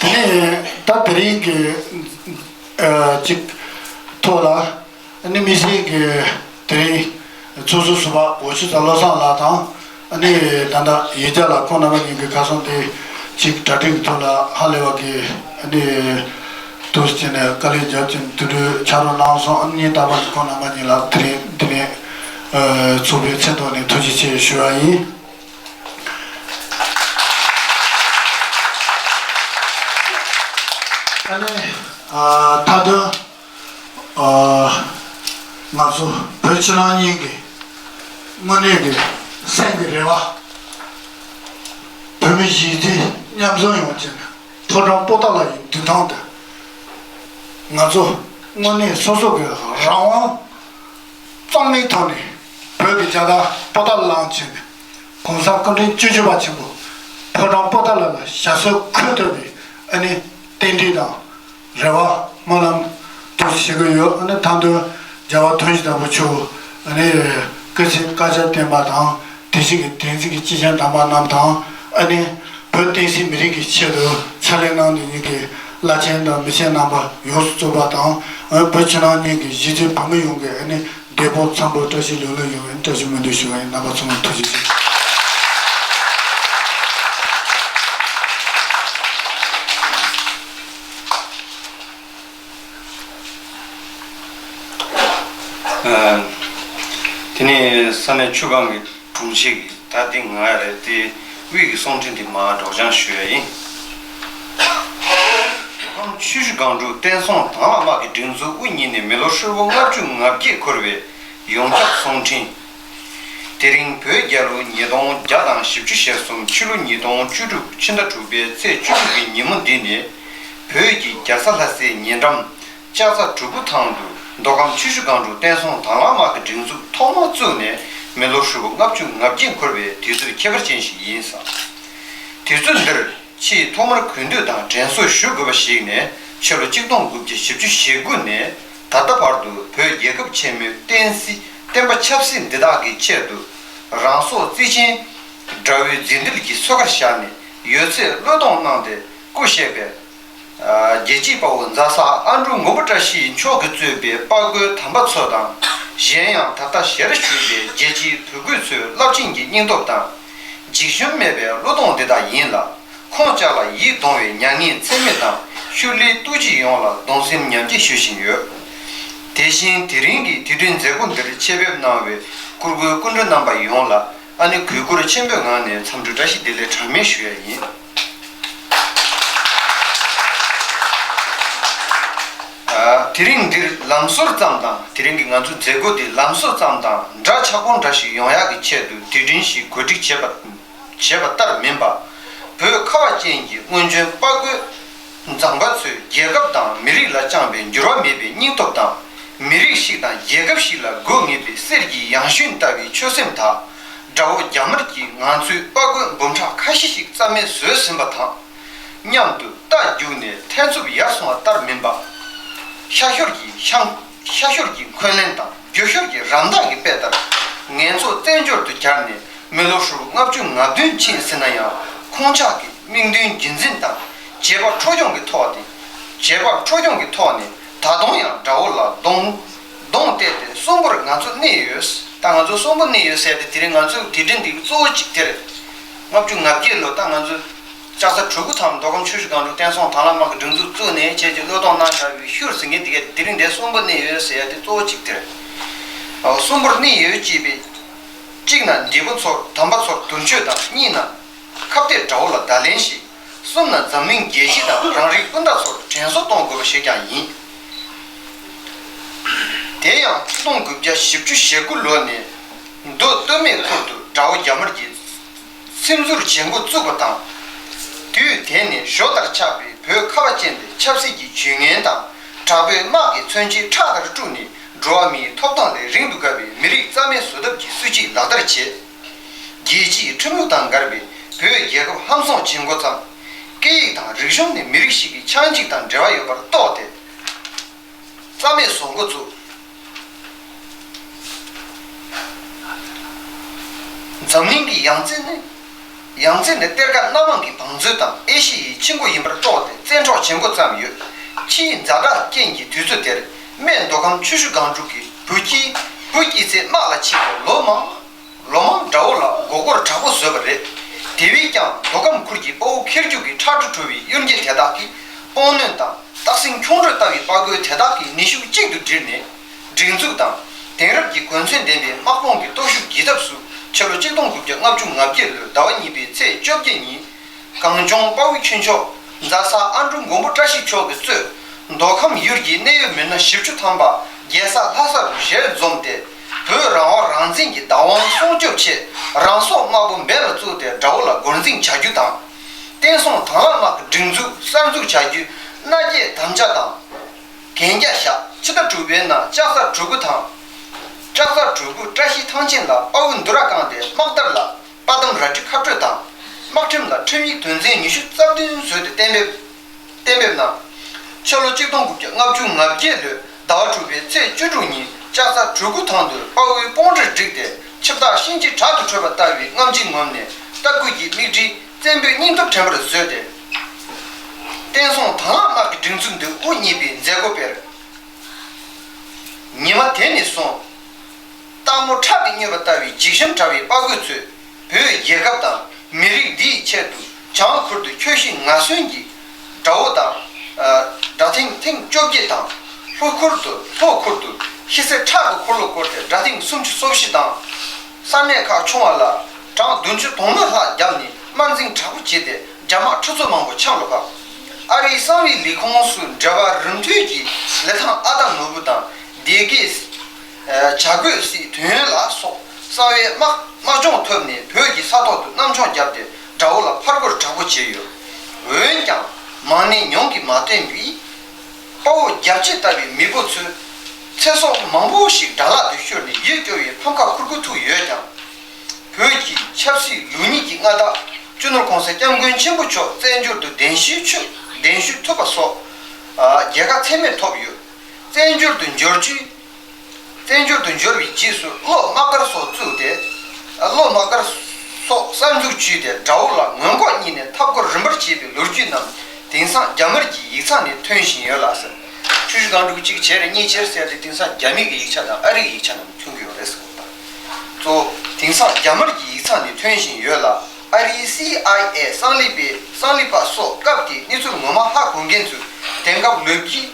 དེ་ནས་ད་དེ་རིང་གི་ཨ་ཅིག་ཐོག་ལ། ཨ་ནི་དམིགས་བསལ་གྱི་དེ་རིང་ཚོགས་ཟུར་ཟུར་པ་འོ་ཆུ་ཚ་བློ་བཟང་ལགས་དང་། ཨ་ནི་ད་ལྟ་ཡིག་ཆ་ལ་ཁོང་རྣམ་པ་གཉིས་ཀྱིས་ཁ་སང་དེ་ཅིག་གྲ་སྒྲིག་གི་ཐོག་ལ་ཧ་ལས་པ་གི། ཨ་ནི་དུས་བྱས་ནས་དཀའ་ལས་རྒྱབ་ཀྱིན་དེ་འདྲའི་ཕྱག་རོགས་གནང་སོང་། ཨ་ནི་ད་བར་ཁོང་རྣམ་པ་གཉིས་ལ་དེ་རིང་འདི་ནས་ཚོགས་པའི་མཚན་ཐོག་ནས་ཐུགས་རྗེ་ཆེ་ཞུ་བ་ཡིན། ཨ་ནི་ད་དུང་། ཨ། ང་ཚོ་བོད་ཕྱི་ནང་གཉིས་ཀྱི་དངོས་གནས་ཀྱི་སེམས་ཀྱི་རེ་བ། བོད་མི་གཞིས་བྱེས་མཉམ་འཛོམས་ཡོང་བྱས་ནས་ཕོ་བྲང་པོ་ཏཱ་ལ་ཡི་མདུན་ཐང་དུ་ང་ཚོ་དངོས་གནས་སོ་སོ་གི་རང་དབང་གཙང་མའི་ཐོག་ནས་བོད་ཀྱི་རྒྱལ་དར་པོ་ཏཱ་ལ་བསླངས་བྱས་ནས། གོང་ས་སྐུ་ཕྲེང་བཅུ་བཞི་པ་ཆེན་པོ་ཕོ་བྲང་པོ་ཏཱ་ལ་ལ་ཞབས་སོར་འཁོད་ཐུབ་པའི་ཨ་ནི་རྟེན་འབྲེལ་དང་། རེ་བ་སྨོན་ལམ་དུ་བྱེད་ཀྱི་ཡོད། ཨ་ནི་ད་དུང་རྒྱལ་བ་ཐུགས་རྗེ་ཅན་པོ་མཆོག་ཨ་ནི་སྐུ་ཚེ་བསྐལ་བརྒྱར་བརྟན་པ་དང་། བདེ་སྐྱིད་ཀྱི་བདེན་ཚིག་གི་སྐྱེས་ཆེན་དམ་པ་རྣམས་དང་། ཨ་ནི་བོད་བསྟན་སྲིད་མི་རིགས་ཀྱི་ཆེད་དུ་ཕྱག་ལས་གནང་མཁན་གྱི་བླ་ཆེན་དང་མི་ཆེན་རྣམ་པ་ཡོངས་སུ་རྫོགས་པ་དང་། ཨ་ནི་བོད་ཕྱི་ནང་གཉིས་ཀྱི་གཞིས་བྱེས་བོད་མི་ཡོངས་ཀྱི་ཨ་ནི་བདེ་པོ་འཚམས་པོ་བཀྲ་ཤིས་ལོ་ལེགས་ཡོང་བའི་བཀྲ་ཤིས་སྨོན་འདུན་ཞུ་བ་ཡིན། རྣམ་པ་ཚང་མ་ཐུགས་རྗེ་ཆེ། ཨ། དེ་ནས་ས་གནས་ཆུ་སྒང་གི་དྲུང་ཆེ་གིས། ད་འདི་ང་རེད་དེ། དབུས་ཀྱི་གསུང་འཕྲིན་འདི་མར་སྒྲོག་སྦྱང་ཞུ་ཡ་ཡིན། མདོ་ཁམས་ ཆུ་བཞི་སྒང་དྲུག་བསྟན་སྲུང་དྭང་བླངས་དམག་གི་སྒྲིག་འཛུགས་དབུ་བརྙེས་ནས་མི་ལོ་ཧྲིལ་པོ་ལྔ་བཅུ་ང་བརྒྱད་འཁོར་བའི་ཡོངས་ཁྱབ་གསུང་འཕྲིན། དེ་རིང་བོད་རྒྱལ་ལོ་ཉིས་སྟོང་བརྒྱ་དང་བཞི་བཅུ་ཞེ་གསུམ། ཕྱི་ལོ་ཉིས་སྟོང་བཅུ་དྲུག་ཕྱི་ཟླ་དྲུག་པའི་ཚེས་བཅུ་དྲུག་གི་ཉིན་མོ་འདི་ནི། བོད་ཀྱི་རྒྱལ་ས་ལྷ་སའི་ཉེ་འགྲམ་ལྕགས་རྩ་གྲུ་གུ་ཐང་དུ་མདོ་ཁམས་ཆུ་བཞི་སྒང་དྲུག་བསྟན་སྲུང་དྭང་བླངས་དམག་གི་སྒྲིག་འཛུགས་ཐོག་མར་བཙུགས་ནས་མི་ལོ་ཧྲིལ་པོ་ལྔ་བཅུ་ང་བརྒྱད་འཁོར་བའི་དུས་ཚོད་ཁྱད་པར་ཅན་ཞིག་ཡིན་ས། དུས་ཚོད་འདིར། ཆེས་ཐོག་མར་གུས་འདུད་དང་དྲན་གསོ་ཞུ་དགོས་པ་ཞིག་ནི། ཕྱི་ལོ་གཅིག་སྟོང་དགུ་བརྒྱ་བཞི་བཅུ་ཞེ་དགུ་ནས་ད་ལྟ་བར་དུ་བོད་རྒྱལ་ཁབ་ཆེན་མོའི་བསྟན་སྲིད་བསྟན་པ་ཆབ་སྲིད་འདི་དག་གི་ཆེད་དུ་རང་སྲོག་རྩི་ཆེན་དགྲ་བོའི་རྫུ་འཕྲུལ་གྱི་སོ་ཁར་བཞག་ནས་ཡོད་ཚད་བློས་གཏོང་གནང་སྟེ་སྐུ་གཤེགས་པའི་རྒྱལ་གཅེས་དཔའ་བོ་ཛ་སག་ཨ་འབྲུག་མགོན་པོ་བཀྲ་ཤིས་མཆོག་གིས་གཙོས་པའི་དཔའ་རྒོད་དམ་པ་ཚོ་དང་། གཞན་ཡང་ད་ལྟ་ཞལ་བཞུགས་པའི་རྒྱལ་གཅེས་བུ་རྒོད་ཚོའི་རླབས་ཆེན་གྱི་སྙིང་སྟོབས་དང་། འཇིགས་ཞུམ་མེད་པའི་བློས་གཏོང་འདི་དག་ཡིན་ལ། ཁོང་ཅག་ལ་ཡིད་གདུང་བའི་མྱ་ངན་ཚད་མེད་དང་ཤུལ་ལུས་ཐུགས་རྗེ་ཡོངས་ལ་གདུང་སེམས་མཉམ་སྐྱེད་ཞུ་བཞིན་ཡོད། དེ་བཞིན་དེ་རིང་གི་དུས་སྟོན་མཛད་སྒོ་འདིར་ཆེད་ཕེབས་གནང་བའི་སྐུ་སྒེར་སྐུ་མགྲོན་རྣམ་པ་ཡོངས་ལ་ཨ་ནི་གུས་བཀུར་ཆེན་པོའི་ངང་ནས་འཚམས་འདྲི་བཀྲ་ཤིས་བདེ་ལེགས་གྲངས་མེད་ཞུ་ཡ་ཡིན། ཨ། དེ་རིང་འདིར་ལམ་སྲོལ་ཙམ་དང་། དེ་རིང་གི་ང་ཚོའི་མཛད་སྒོ་འདི་ལམ་སྲོལ་ཙམ་དང་འདྲ་ཆགས་པོ་འདྲ་ཞིག་ཡོང་ཡག་གི་ཆེད་དུ་དུས་དྲན་ཞིག་གོ་སྒྲིག་བྱས་པ། བྱས་པ་ལྟར་མིན་པ། བོད་ཁ་བ་ཅན་གྱི་སྔོན་བྱོན་དཔའ་རྒོད་མཛངས་པ་ཚོས་རྒྱལ་ཁབ་དང་མི་རིགས་ལ་བཅངས་པའི་འགྱུར་བ་མེད་པའི་སྙིང་སྟོབས་དང་། མི་རིགས་ཤིག་དང་རྒྱལ་ཁབ་ཞིག་ལ་དགོས་ངེས་པའི་གསེར་གྱི་ཡང་ཞུན་ལྟ་བུའི་ཆོད་སེམས་དག་དགྲ་བོ་རྒྱ་དམར་གྱིས་ང་ཚོའི་དཔའ་རྒོད་འབུམ་ཕྲག་ཁ་ཤས་ཤིག་རྩ་མེད་བཟོས་ཟིན་པ་དང་། མཉམ་དུ་རྟ་རྒྱུག་ནས་ཐལ་འཚུབ་ཡར་སོང་བ་ལྟར་མིན་པ། ཤ་ཤོར་གྱི་ཤང་། ཤ་ཤོར་གྱི་འཁོན་ལན་དང་རྒྱུ་ཤོར་གྱི་རམ་འདེགས་ཀྱི་དཔེ་ལྟར། ངན་སོང་རྩད་འཇོར་དུ་གྱར་ནས་མི་ལོ་ཧྲིལ་པོ་ལྔ་བཅུ་ང་བདུན་ཕྱིན་ཟིན་ན་ཡང་། ཁོང་ཅག་གི་དམིགས་འདུན་རྒྱུན་འཛིན་དང་བྱེད་པ་འཕྲོ་སྐྱོང་གི་ཐོག་ནས། བྱེད་པ་འཕྲོ་སྐྱོང་གི་ཐོག་ནས་ད་དུང་ཡང་དགྲ་བོ་ལ་གདོང་གདོང་གཏད་དེ་གསོན་པོར་ང་ཚོ་གནས་ཡོད། ད་ང་ཚོ་གསོན་པོ་གནས་ཡོད་ཟེར་ཏེ། དེ་རིང་ང་ཚོའི་དུས་དྲན་འདི་གཙོ་བོ་གཅིག་དེ་རེད། ལྔ་བཅུ་ང་བརྒྱད་ལོ་ད་ང་ཚོ་ལྕགས་རྩ་གྲུ་གུ་ཐང་མདོ་ཁམས་ཆུ་བཞི་སྒང་དྲུག་བསྟན་སྲུང་དྭང་བླངས་དམག་གི་སྒྲིག་འཛུགས་བཙུགས་ནས་བྱས་ཀྱི་བློས་གཏོང་གནང་བཞག་པའི་ཤུལ་ཟིན་མཁན་དེ་གས་དེ་རིང་འདིར་གསོན་པོ་གནས་ཡོད་ཟེར་ཡ་དེ་གཙོ་བོ་གཅིག་དེ་རེད། ཨ། གསོན་པོར་གནས་ཡོད་ཅེས་པའི། གཅིག་ན་འདས་པོ་ཚོར་དམ་པ་ཚོར་དུར་མཆོད་དང་། གཉིས་ན་ཁ་གཏད་དགྲ་བོ་ལ་བརྡ་ལན་ཞིག་གསུམ་ན་འཛམ་གླིང་རྒྱལ་སྤྱི་དང་རང་རིགས་སྤུན་ཟླ་ཚོར་དྲན་གསོ་གཏོང་དགོས་པ་ཞིག་ཀྱང་ཡིན། དེ་ཡང་གཅིག་སྟོང་དགུ་བརྒྱ་བཞི་བཅུ་ཞེ་དགུ་ལོ་ནས་མདོ་སྟོད་སྨད་ཁུལ་དུ་དགྲ་བོ་རྒྱ་དམར་གྱིས་སེམས་ཚོར་བྱེད་འགོ་བཙུགས་པ་དང་། དུས་དེ་ནས་ཞོ་ལྟར་ཆགས་པའི་བོད་ཁ་བ་ཅན་དེ་ཆབ་སྲིད་ཀྱི་ཇུས་ངན་དང་དྲག་པོའི་དམག་གི་མཚོན་ཆའི་ཁྲག་ལྟར་དཀྲུགས་ནས། འགྲོ་བ་མིའི་ཐོབ་ཐང་ལས་རིང་དུ་བརྒལ་བའི་མི་རིགས་རྩ་མེད་བཟོ་ཐབས་ཀྱི་སྲིད་བྱུས་ལག་བསྟར་བྱས། རྒྱལ་སྤྱིའི་ཁྲིམས་ལུགས་དང་འགལ་བའི་བོད་རྒྱལ་ཁབ་ཧམ་བཟུང་བྱེད་འགོ་བརྩམས། སྐད་ཡིག་དང་རིག་གཞུང་ནི་མི་རིགས་ཤིག་གི་ཆགས་འཇིག་དང་འབྲེལ་བ་ཡོད་པར་རྟོགས་ཏེ། རྩ་མེད་བཟོ་འགོ་བཙུགས། འཛམ་གླིང་གི་ཡང་རྩེ་ནས། ཡང་རྩེ་ནི་གཏེར་ཁ་སྣ་མང་གི་བང་མཛོད་དང་ཨེ་ཤི་ཡའི་ཆུ་མགོ་ཡིན་པར་རྟོགས་ཏེ་བཙན་འཕྲོག་བྱེད་འགོ་བརྩམས་ཡོད། ཕྱིའི་ཛ་དྲག་རྐྱེན་གྱིས་དུས་ཚོད་དེར་སྨད་མདོ་ཁམས་ཆུ་བཞི་སྒང་དྲུག་གི་བུ་སྐྱེས་བུ་སྐྱེས་ཚེ་དམག་ལ་ཕྱིན་ཏེ་ལོ་མང་ལོ་མང་དགྲ་བོ་ལ་མགོ་སྐོར་དྲག་པོ་བཟོས་པ་རེད། དེ་བས་ཀྱང་མདོ་ཁམས་ཁུལ་གྱི་དཔའ་བོ་ཁེར་རྒྱུག་གི་ཁྲག་དྲི་བྲོ་བའི་གཡུལ་འགྱེད་དེ་དག་གིས་དཔུང་སྣོན་དང་སྟག་སེང་ཁྱུང་འགྲོས་ལྟ་བུའི་དཔའ་རྒོད་དེ་དག་གི་ནུས་ཤུགས་གཅིག་ཏུ་བསྒྲིལ་ནས། སྒྲིག་འཛུགས་དང་དེང་རབས་ཀྱི་གོ་མཚོན་ལྡན་པའི་དམག་དཔུང་གི་སྟོབས་ཤུགས་ཀྱི་ཐབས་སུ་ཕྱི་ལོ་གཅིག་སྟོང་དགུ་བརྒྱ་ལྔ་བཅུ་ང་བརྒྱད་ལོའི་ཟླ་བ་གཉིས་པའི་ཚེས་བཅོ་བརྒྱད་ཉིན། གངས་ལྗོངས་དཔའ་བོའི་ཁྱུ་མཆོག་ཛ་སག་ཨ་འབྲུག་མགོན་པོ་བཀྲ་ཤིས་མཆོག་གིས་གཙོས་མདོ་ཁམས་ཡུལ་གྱི་གནད་ཡོད་མི་སྣ་བཞི་བཅུ་ཐམ་པ་རྒྱལ་ས་ལྷ་ས་རུ་ཞལ་འཛོམས་ཏེ། བོད་རང་དབང་རང་བཙན་གྱི་བདག་དབང་སྲུང་སྐྱོབ་ཆེད་རང་སྲོག་དམར་པོ་འབེན་ལ་བཙུགས་ཏེ་དགྲ་བོ་ལ་འགོར་འཛིང་བྱ་རྒྱུ་དང་། བསྟན་སྲུང་དྭང་བླངས་དམག་གི་སྒྲིག་འཛུགས་གསར་འཛུགས་བྱ་རྒྱུའི་མནའ་སྐྱེལ་དམ་བཅའ་དང་། གན་རྒྱ་བཞག་ཕྱི་ཟླ་དྲུག་པའི་ནང་ལྕགས་རྩ་གྲུ་གུ་ཐང་། ལྕགས་རྩ་གྲུ་གུ་བཀྲ་ཤིས་ཐང་ཆེན་ལ་དཔའ་བོའི་འདུ་ར་བསྐངས་ཏེ་དམག་དར་ལ་དཔའ་དམ་རལ་གྲི་ཁ་སྤྲོད་དང་། དམག་ཁྲིམས་ལ་ཁྲིམས་ཡིག་དོན་ཚན་ཉི་ཤུ་རྩ་བདུན་བཟོས་ཏེ་གཏན་འབེབས། གཏན་འབེབས་གནང་། ཕྱི་ལོ་གཅིག་སྟོང་དགུ་བརྒྱ་ལྔ་བཅུ་ང་བརྒྱད་ལོའི་ཟླ་བ་དྲུག་པའི་ཚེས་བཅུ་དྲུག་ཉིན་ལྕགས་རྩ་གྲུ་གུ་ཐང་དུ་དཔའ་བོའི་དཔུང་སྒྲིག་བསྒྲིགས་ཏེ། ཆིབས་རྟ་གཤིན་རྗེའི་བྲག་ཏུ་བྲོས་པ་ལྟ་བུའི་རྔམ་བརྗིད་ངོམ་ནས་རྟ་རྒོད་ཀྱི་མིག་འབྲས་བཙན་པོའི་སྙིང་སྟོབས་དྲན་པར་བཟོས་ཏེ། བསྟན་སྲུང་དྭང་བླངས་དམག་གི་སྒྲིག་འཛུགས་འདི་དབུ་བརྙེས་པའི་མཛད་སྒོ་སྤེལ། ཉི་མ་དེ་ནས་བཟུང་། སྟག་མོ་ཁྲག་གིས་མྱོས་པ་ལྟ་བུའི་འཇིགས་ཞུམ་དྲག་པའི་དཔའ་རྒོད་ཚོས་བོད་རྒྱལ་ཁབ་དང་མི་རིགས་འདིའི་ཆེད་དུ་བྱང་ཁུལ་དུ་ཁྱོད་ཤི་ང་གསོན་གྱི་དགྲ་བོ་དང་། ཨ། དགྲ་ཐེངས་ཐེངས་བཅོ་བརྒྱད་དང་། ལྷོ་ཁུལ་དུ་ལྷོ་ཁུལ་དུ་ཤི་གསོན་ཁྲག་གི་འཁོར་ལོ་བསྐོར་ཏེ་དགྲ་ཐེངས་སུམ་ཅུ་སོ་བཞི་དང་། ས་གནས་ཁག་ཆུང་བ་ལ་གྲངས་བདུན་ཅུ་དོན་ལྔ་ལྷག་བརྒྱབ་ནས་དམར་འཛིང་དྲག་པོ་བྱས་ཏེ་རྒྱ་དམག་ཁྲི་ཚོ་མང་པོ་ཆག་ལོ་ཕབ། ཨ་རིའི་གསང་བའི་ལས་ཁུངས་སུ་འབྲེལ་བ་རིམ་མཐུད་ཀྱི་ལི་ཐང་ཨ་ད་ནོར་བུ་དང་སྡེ་དགེ་བྱ་རྒོད་སྲིད་དོན་ལ་སོགས་གསང་བའི་དམག་དམག་སྦྱོང་ཐོབ་ནས་བོད་ཀྱི་ས་ཐོག་ཏུ་གནམ་མཆོང་བརྒྱབ་སྟེ་དགྲ་བོ་ལ་ཕར་རྒོལ་དྲག་པོ་བྱས་ཡོད། འོན་ཀྱང་མང་ནས་ཉུང་གིས་མ་བསྟེན་པས། དཔའ་བོ་རྒྱལ་གཅེས་ལྟ་བུའི་མེས་པོ་ཚོས་ཚེ་སྲོག་མང་པོ་ཞིག་དགྲ་ལག་ཏུ་ཤོར་ནས་ཡིད་སྐྱོ་བའི་ཕམ་ཁ་ཁུར་དགོས་ཐུག་ཡོད་ཀྱང་། བོད་ཀྱི་ཆབ་སྲིད་ལུགས་གཉིས་ཀྱི་མངའ་བདག་སྤྱི་ནོར་གོང་ས་སྐྱབས་མགོན་ཆེན་པོ་མཆོག་བཙན་བྱོལ་དུ་གདན་ཞུའི་ཆོས་གདན་ཞུ་ཐུབ་པ་སོགས་རྒྱལ་ཁ་ཚད་མེད་ཐོབ་ཡོད། བཙན་བྱོལ་དུ་འབྱོར་རྒྱུའི་བཙན་བྱོལ་དུ་འབྱོར་བའི་རྗེས་སུ་གློ་དམག་སྒར་སོགས་བཙུགས་ཏེ། གློ་དམག་སྒར་སོགས་གསར་འཛུགས་བྱས་ཏེ་དགྲ་བོ་ལ་ངན་ལྐོག་གཉིས་ནས་འཐབ་རྒོལ་རིམ་པར་བྱས་པའི་ལོ་རྒྱུས་རྣམས་དེང་སང་རྒྱ་དམར་གྱི་ཡིག་ཚང་ནས་ཐོན་བཞིན་ཡོད་ལགས་ཟེར། ཆུ་བཞི་སྒང་དྲུག་གཅིག་བྱས་རེད་གཉིས་བྱས་ཟེར་ཏེ་དེང་སང་རྒྱ་མི་གི་ཡིག་ཆ་དང་ཨ་རིའི་ཡིག་ཆ་རྣམས་ཐོན་གྱི་ཡོད་རེད་ཟེར་གོ་ད། གཙོ་བོ་དེང་སང་རྒྱ་དམར་གྱི་ཡིག་ཚང་ནས་ཐོན་བཞིན་ཡོད་ལ། ཨ་རིའི་སི་ཨའི་ཨེ་གསང་ལས་པའི་གསང་ལས་པ་སོགས་སྐབས་དེའི་གནས་ཚུལ་ངོ་མ་ཧ་གོ་མཁན་ཚོས་དེང་སྐབས་ལོ་རྒྱུས་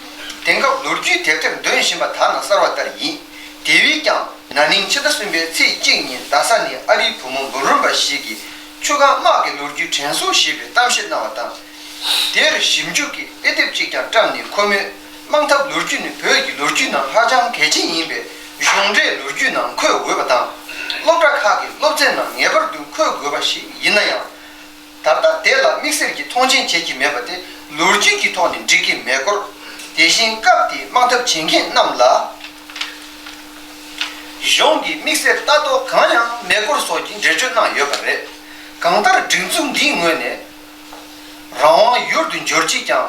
དེང་སྐབས་ལོ་རྒྱུས་དེབ་ཐེར་འདོན་བཞིན་པ་དག་ན་གསར་བ་ལྟར་ཡིན། དེ་བས་ཀྱང་ན་ནིང་ཕྱི་ཟླ་གསུམ་པའི་ཚེས་གཅིག་ཉིན་རྡ་ས་ནས་ཨ་རིའི་བུ་མོ་འབུམ་རམས་པ་ཞིག་གིས་ཆུ་སྒང་དམག་གི་ལོ་རྒྱུས་དྲན་གསོ་ཞེས་པའི་གཏམ་བཤད་གནང་བ་དང་། དེར་ཞིབ་འཇུག་གི་དཔེ་དེབ་ཅིག་ཀྱང་བཀྲམ་ནས་ཁོ་མོས། དམག་འཐབ་ལོ་རྒྱུས་ནི་བོད་ཀྱི་ལོ་རྒྱུས་ནང་ཧ་ཅང་གལ་ཆེན་ཡིན་པས་གཞུང་འབྲེལ་ལོ་རྒྱུས་ནང་འཁོད་འོས་པ་དང་། སློབ་གྲྭ་ཁག་གི་སློབ་ཚན་ནང་ངེས་པར་དུ་འཁོད་དགོས་པ་ཞིག་ཡིན་ན་ཡང་། ད་ལྟ་དེ་ལ་དམིགས་བསལ་གྱི་མཐོང་ཆེན་བྱེད་ཀྱི་མེད་པ་དེ་ལོ་རྒྱུས་ཀྱི་ཐོག་ནས་འགྲིག་གི་མེད་སྐོར། དེ་བཞིན་སྐབས་དེའི་དམག་འཐབ་བྱེད་མཁན་རྣམས་ལ་གཞུང་གིས་དམིགས་བསལ་ལྟ་རྟོག་གང་ཡང་མེད་སྐོར་སོགས་ཀྱི་འགྲེལ་བརྗོད་གནང་ཡོད་པ་རེད། གང་ལྟར་སྒྲིག་འཛུགས་འདིའི་ངོས་ནས། རང་དབང་ཡུལ་དུ་འབྱོར་རྗེས་ཀྱང་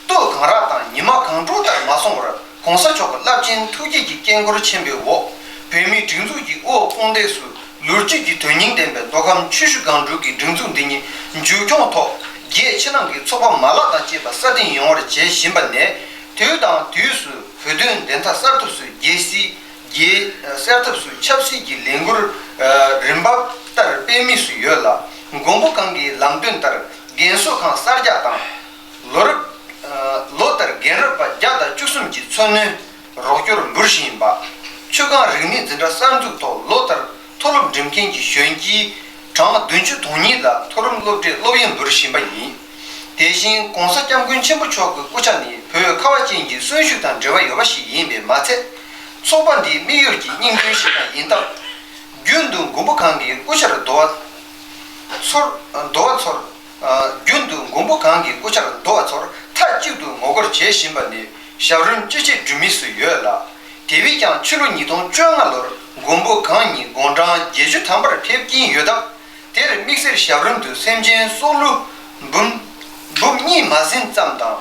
སྟོད་གངས་ར་དང་ཉི་མ་གངས་ཕྲུག་ལྟར་མ་སོང་བར་༸གོང་ས་མཆོག་གི་རླབས་ཆེན་ཐུགས་བསྐྱེད་ཀྱི་དཀྱིལ་འཁོར་ཆེན་པོའི་འོག་བོད་མིའི་སྒྲིག་འཛུགས་ཀྱི་དབུ་འོག་དཔུང་སྡེ་སུ་ལོ་རྒྱུས་ཀྱི་དོན་སྙིང་ལྡན་པའི་མདོ་ཁམས་ཆུ་བཞི་སྒང་དྲུག་གི་སྒྲིག་འཛུགས་འདི་ཉིད་མཇུག་སྐྱོང་ཐོག་རྒྱལ་ཕྱི་ནང་གི་ཚོགས་པ་མ་ལག་དང་བཅས་པ་སྲ་བརྟན་ཡོང་བར་བྱེད་བཞིན་པ་ནས་དུས་དང་དུས་སུ་བོད་དོན་བདེན་མཐའ་གསལ་ཐབས་སུ་རྒྱལ་སྲིད་རྒྱལ་གསལ་ཐབས་སུ་ཆབ་སྲིད་ཀྱི་ལས་འགུལ་རིམ་པ་ལྟར་སྤེལ་མུས་སུ་ཡོད་ལ། མགོན་པོ་གང་གི་ལམ་སྟོན་ལྟར་རྒན་གསོ་ཁང་གསར་རྒྱག་དང་། ལོ་རབས་ལོ་ལྟར་རྒན་རབས་པ་བརྒྱ་དང་བཅུ་གསུམ་གྱི་འཚོ་སྣོན་རོགས་སྐྱོར་འབུལ་བཞིན་པ། ཆུ་སྒང་རིག་གནས་འཛིན་གྲྭ་གསར་འཛུགས་ཐོག་ལོ་ལྟར་མཐོ་སློབ་འགྲིམ་མཁན་གྱི་གཞོན་སྐྱེས་གྲངས་བདུན་ཅུ་དོན་གཉིས་ལ་མཐོ་རིམ་སློབ་གྲྭའི་སློབ་ཡོན་འབུལ་བཞིན་པ་ཡིན། དེ་བཞིན་༸གོང་ས་༸སྐྱབས་མགོན་ཆེན་པོ་མཆོག་གི་སྐུ་ཕྱྭ་ནི་བོད་ཁ་བ་ཅན་གྱི་གསོན་ཤུགས་དང་འབྲེལ་བ་ཡོད་པ་ཞིག་ཡིན་པས་མ་ཚད། ཚོགས་པ་འདིའི་དམིགས་ཡུལ་གྱི་སྙིང་དོན་ཞིག་ཀྱང་ཡིན་སྟབས། རྒྱུན་དུ་མགོན་པོ་གང་གི་སྐུ་ཕྱྭར་འདུ་བ་ཚོར་འདུ་བ་ཚོར། རྒྱུན་དུ་མགོན་པོ་གང་གི་སྐུ་ཕྱྭར་འདུ་བ་ཚོར་མཐའ་གཅིག་ཏུ་ངོ་རྒོལ་བྱེད་བཞིན་པ་ནི་ཞབས་རིམ་ཅི་ཆེ་སྒྲུབ་མུས་སུ་ཡོད་ལ། དེ་བས་ཀྱང་ཕྱི་ལོ་ཉིས་སྟོང་བཅོ་ལྔ་ལོར་མགོན་པོ་གང་ཉིད་དགུང་གྲངས་བརྒྱད་ཅུ་ཐམ་པར་ཕེབས་ཀྱིན་ཡོད་སྟབས། དེར་དམིགས་བསལ་ཞབས་རིམ་དུ་སེམས་ཅན་སྲོག་བླུ་འབུམ་འབུམ་གཉིས་མ་ཟིན་ཙམ་དང་།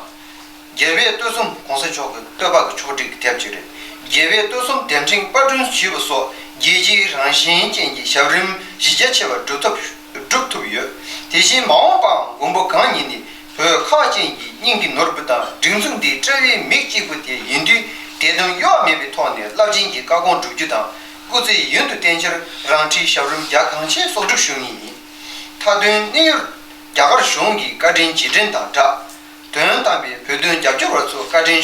རྒྱལ་བའི་བསྟོད་གསུམ་༸གོང་ས་མཆོག་གི་བསྟོད་པ་གི་ཕྱོགས་སྒྲིག་གི་དེབ་ཅིག་རེད། རྒྱལ་བའི་བསྟོད་གསུམ་དེབ་ཕྲེང་པར་སྐྲུན་ཞུས་པ་སོགས་རྒྱལ་སྤྱིའི་རང་བཞིན་ཅན་གྱི་ཞབས་རིམ་གཞི་རྒྱ་ཆེ་བ་སྒྲུབ་ཐུབ་སྒྲུབ་ཐུབ་ཡོད། དེ་བཞིན་མ་འོངས་པའང་མགོན་པོ་གང་ཉིད་ནི་བོད་ཁ་བ་ཅན་གྱི་སྙིང་གི་ནོར་བུ་དང་སྒྲིག་འཛུགས་འདིའི་དཔྲལ་བའི་མིག་གཅིག་པུ་དེ་ཡིན་དུས་དད་འདུན་གཡོ་བ་མེད་པའི་ཐོག་ནས་རླབས་ཆེན་གྱི་བཀའ་དགོངས་སྒྲུབ་རྒྱུ་དང་སྐུ་ཚེ་ཡུན་དུ་བརྟན་ཕྱིར་རང་འཁྲིའི་ཞབས་རིམ་རྒྱ་གང་ཆེ་གསོག་སྒྲུབ་ཞུ་ངེས་ཡིན། མཐའ་དོན་གནས་ཡུལ་རྒྱ་གར་གཞུང་གི་བཀའ་དྲིན་རྗེས་དྲན་དང་སྦྲགས། དོན་དམ་པའི་བོད་དོན་རྒྱབ་སྐྱོར་བ་ཚོར་བཀའ་དྲིན་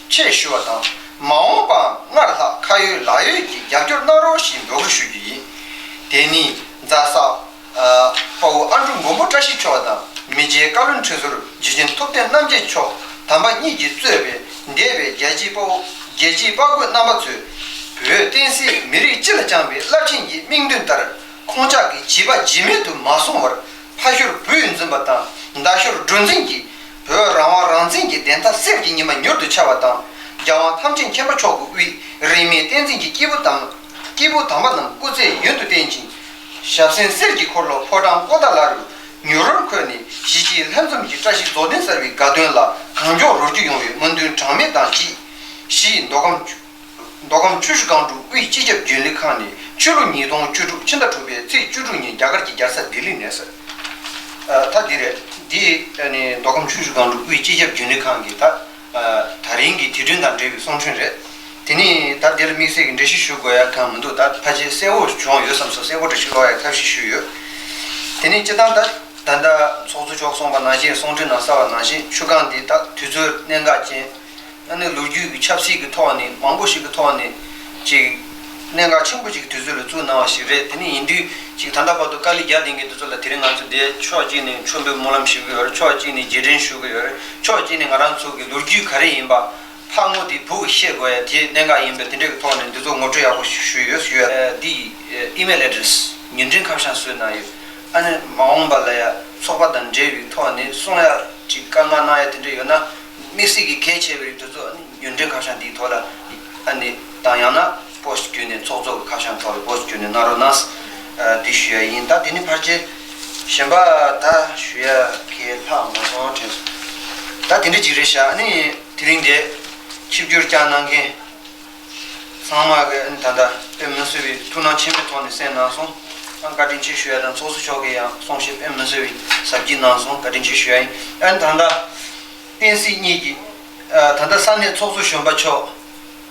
ཆེ་ཞུ་བ་དང་། མ་འོངས་པའང་སྔར་ལྷག་ཁ་ཡོད་ལག་ཡོད་ཀྱིས་རྒྱབ་སྐྱོར་གནང་རོགས་ཞེས་འབོད་སྐུལ་ཞུ་རྒྱུ་ཡིན། དེ་ནི་རྫ་ས། དཔའ་བོ་ཨ་འབྲུག་མགོན་པོ་བཀྲ་ཤིས་མཆོག་དང་མི་རྗེ་བཀའ་བློན་ཁྲི་ཟུར་རྗེ་བཙུན་ཐུབ་བསྟན་རྣམ་རྒྱལ་མཆོག་དམ་པ་གཉིས་ཀྱིས་གཙོས་པའི་འདས་པའི་རྒྱལ་གཅེས་དཔའ་བོ་རྒྱལ་གཅེས་དཔའ་རྒོད་རྣམ་པ་ཚོས་བོད་བསྟན་སྲིད་མི་རིགས་སྤྱི་ལ་བཅངས་པའི་རླབས་ཆེན་གྱི་དམིགས་འདུན་ལྟར། ཁོང་ཅག་གི་བྱིས་པ་འཇིགས་མེད་དུ་མ་སོང་བར་ཕ་ཤུལ་བུས་འཛིན་པ་དང་མདའ་ཤུལ་སྒྲོ་འཛིན་གྱིས་བོད་རང་དབང་རང་བཙན་གྱི་བདེན་མཐའ་གསེར་གྱི་ཉི་མ་མྱུར་དུ་འཆར་བ་དང་། རྒྱལ་དབང་ཐམས་ཅད་མཁྱེན་པ་མཆོག་གི་དབུས་རིས་མེད་བསྟན་འཛིན་གྱི་སྐྱེས་བུ་དམ་སྐྱེས་བུ་དམ་པ་རྣམས་སྐུ་ཚེ་ཡུན་དུ་བརྟན་ཅིང་ཞབས་སེན་གསེར་གྱི་འཁོར་ལོ་ཕོ་བྲང་པོ་ཏཱ་ལ་རུ་མྱུར་བར་འཁོད་ནས་གཞིས་བྱེས་ལྷན་འཛོམས་ཀྱི་བཀྲ་ཤིས་རྫོགས་ལྡན་གསར་བའི་དགའ་སྟོན་ལ་གང་མགྱོགས་རོལ་རྒྱུ་ཡོང་བའི་སྨོན་འདུན་གྲངས་མེད་དང་བཅས་ཞེས་མདོ་ཁམས། མདོ་ཁམས་ཆུ་བཞི་སྒང་དྲུག་དབུས་སྤྱི་ཁྱབ་རྒྱུན་ལས་ཁང་ནས་ཕྱི་ལོ་ཉིས་སྟོང་བཅུ་དྲུག་ཕྱི་ཟླ་དྲུག་པའི་ཚེས་བཅུ་དྲུག་ཉིན་རྒྱ་གར་གྱི་རྒྱལ་ས་ལྡི་ལི་ནས་ཟེར། ཨ། ད་འདི་རེད། འདི་ནི་མདོ་ཁམས་ཆུ་བཞི་སྒང་དྲུག་དབུས་སྤྱི་ཁྱབ་རྒྱུན་ལས་ཁང་གི་ད་ཨ་ད་རིང་གི་དུས་སྟོན་དང་འབྲེལ་བའི་གསུང་འཕྲིན་རེད། དེ་ནི་ད་འདི་ལ་དམིགས་བསལ་གྱི་འགྲེལ་བཤད་ཞུ་དགོས་ཡ་གང་མི་འདུག་ད་ཕལ་ཆེར་གསལ་བོ་བྱུང་ཡོད་བསམ་སོང་། གསལ་བོ་འགྲེལ་བཤད་ཀློག་ཡ་ཐབས་ཤེས་ཞུས་ཡོད། དེ་ནི་སྤྱིར་བཏང་ད་ད་ལྟ་ཚོགས་གཙོ་མཆོག་གསུངས་པ་ནང་བཞིན་གསུང་འཕྲིན་ནང་གསལ་བ་ནང་བཞིན་ཆུ་སྒང་འདི་ད་དུས་ཚོད་གནད་འགག་ཅན། ཨ་ནི་ལོ་རྒྱུས་ཀྱི་ཆབ་སྲིད་ཀྱི་ཐོག་ནས་མང་པོ་ཞིག་གི་ཐོག་ནས་ཅིག་གནད་འགག་ཆེན་པོ་ཅིག་གི་དུས་ཚོད་ལ་བཙུགས་གནང་བ་ཞིག་རེད། དེ་ནི་ཡིན་དུས་ ཅིག་ད་ལྟ་བར་དུ་དཀའ་ལས་རྒྱག་བསྡད་མཁན་དེ་ཚོ་ལ་དེ་རིང་ང་ཚོ་འདིར་ཕྱོགས་གཅིག་ནས་མཆོད་འབུལ་སྨོན་ལམ་ཞུ་གི་ཡོད་རེད། ཕྱོགས་གཅིག་ནས་རྗེས་དྲན་ཞུ་གི་ཡོད་རེད། ཕྱོགས་གཅིག་ནས་ང་རང་ཚོ་གི་ལོ་རྒྱུས་ག་རེ་ཡིན་པ་ཕར་ངོས་དེ་བུ་གིས་ཤེས་དགོས་ཡ་དེ་གནད་འགག་ཡིན་པས། དེ་འདྲའི་ཐོག་ནས་འདི་ཚོ་ངོ་སྤྲོད་ཡག་པོ་ཞུས་ཡོད་ཞུ་ཡ། འདི་ཨི་མེལ་ཨེ་ཌི་རེ་སི་ཉེ་འབྲེལ་ཁ་བྱང་བཟོས་གནང་ཡོད། ཨ་ནི་མ་འོངས་པ་ལ་ཡ་ཚོགས་པ་དང་འབྲེལ་བའི་ཐོག་ནས་གསུང་ཡ་ཅིག་བཀའ་མངགས་གནང་ཡ་དེ་འདྲ་ཡོད་ན། དམིགས་བསལ་གྱི་གལ་ཆེ་བའི་དེ་ཚོ་ཨ་ནི་ཉེ་འབྲེལ་ཁ་བྱང་འདིའི་ཐོག་ལ་ཨ་ནི་དང་ཡང་ན་པོ་སི་ཊི་བརྒྱུད་ནས་ཚོགས་གཙོ་གི་ཁ་བྱང་ཐོག་ལ་པོ་སི་ཊི་བརྒྱུད་ནས་གནང་རོགས་གནང་། ཨ་འདི་ཞུ་ཡ་ཡིན། ད་དེ་ནི་ཕལ་ཆེར་གཞན་པ་ད་ཞུ་ཡ་གལ་ལྷག་མ་སོང་དྲན་སོང་། ད་དེ་འདྲ་ཅིག་རེད་ཤག་ཨ་ནི་དེ་རིང་འདི་ཆིབས་བསྒྱུར་བསྐྱངས་གནང་མཁན་ཚང་མ་གི་ཨ་ནི་ད་ལྟ་དཔེ་མི་སྲིད་པའི་ཐུགས་སྣང་ཆེན་པོའི་ཐོག་ནས་གསན་གནང་སོང་། ཨ་བཀའ་དྲིན་ཆེ་ཞུ་ཡ་དང་། ཚོགས་གཙོ་མཆོག་གིས་ཡང་གསུང་བཤད་དཔེ་མི་སྲིད་པའི་ཟབ་རྒྱས་གནང་སོང་། བཀའ་དྲིན་ཆེ་ཞུ་ཡ་ཡིན། ཨ་ནི་ད་ལྟ་བསྟན་སྲིད་གཉིས་ཀྱི་ཨ་ད་ལྟ་ས་གནས་ཚོགས་གཙོ་གཞོན་པ་མཆོག་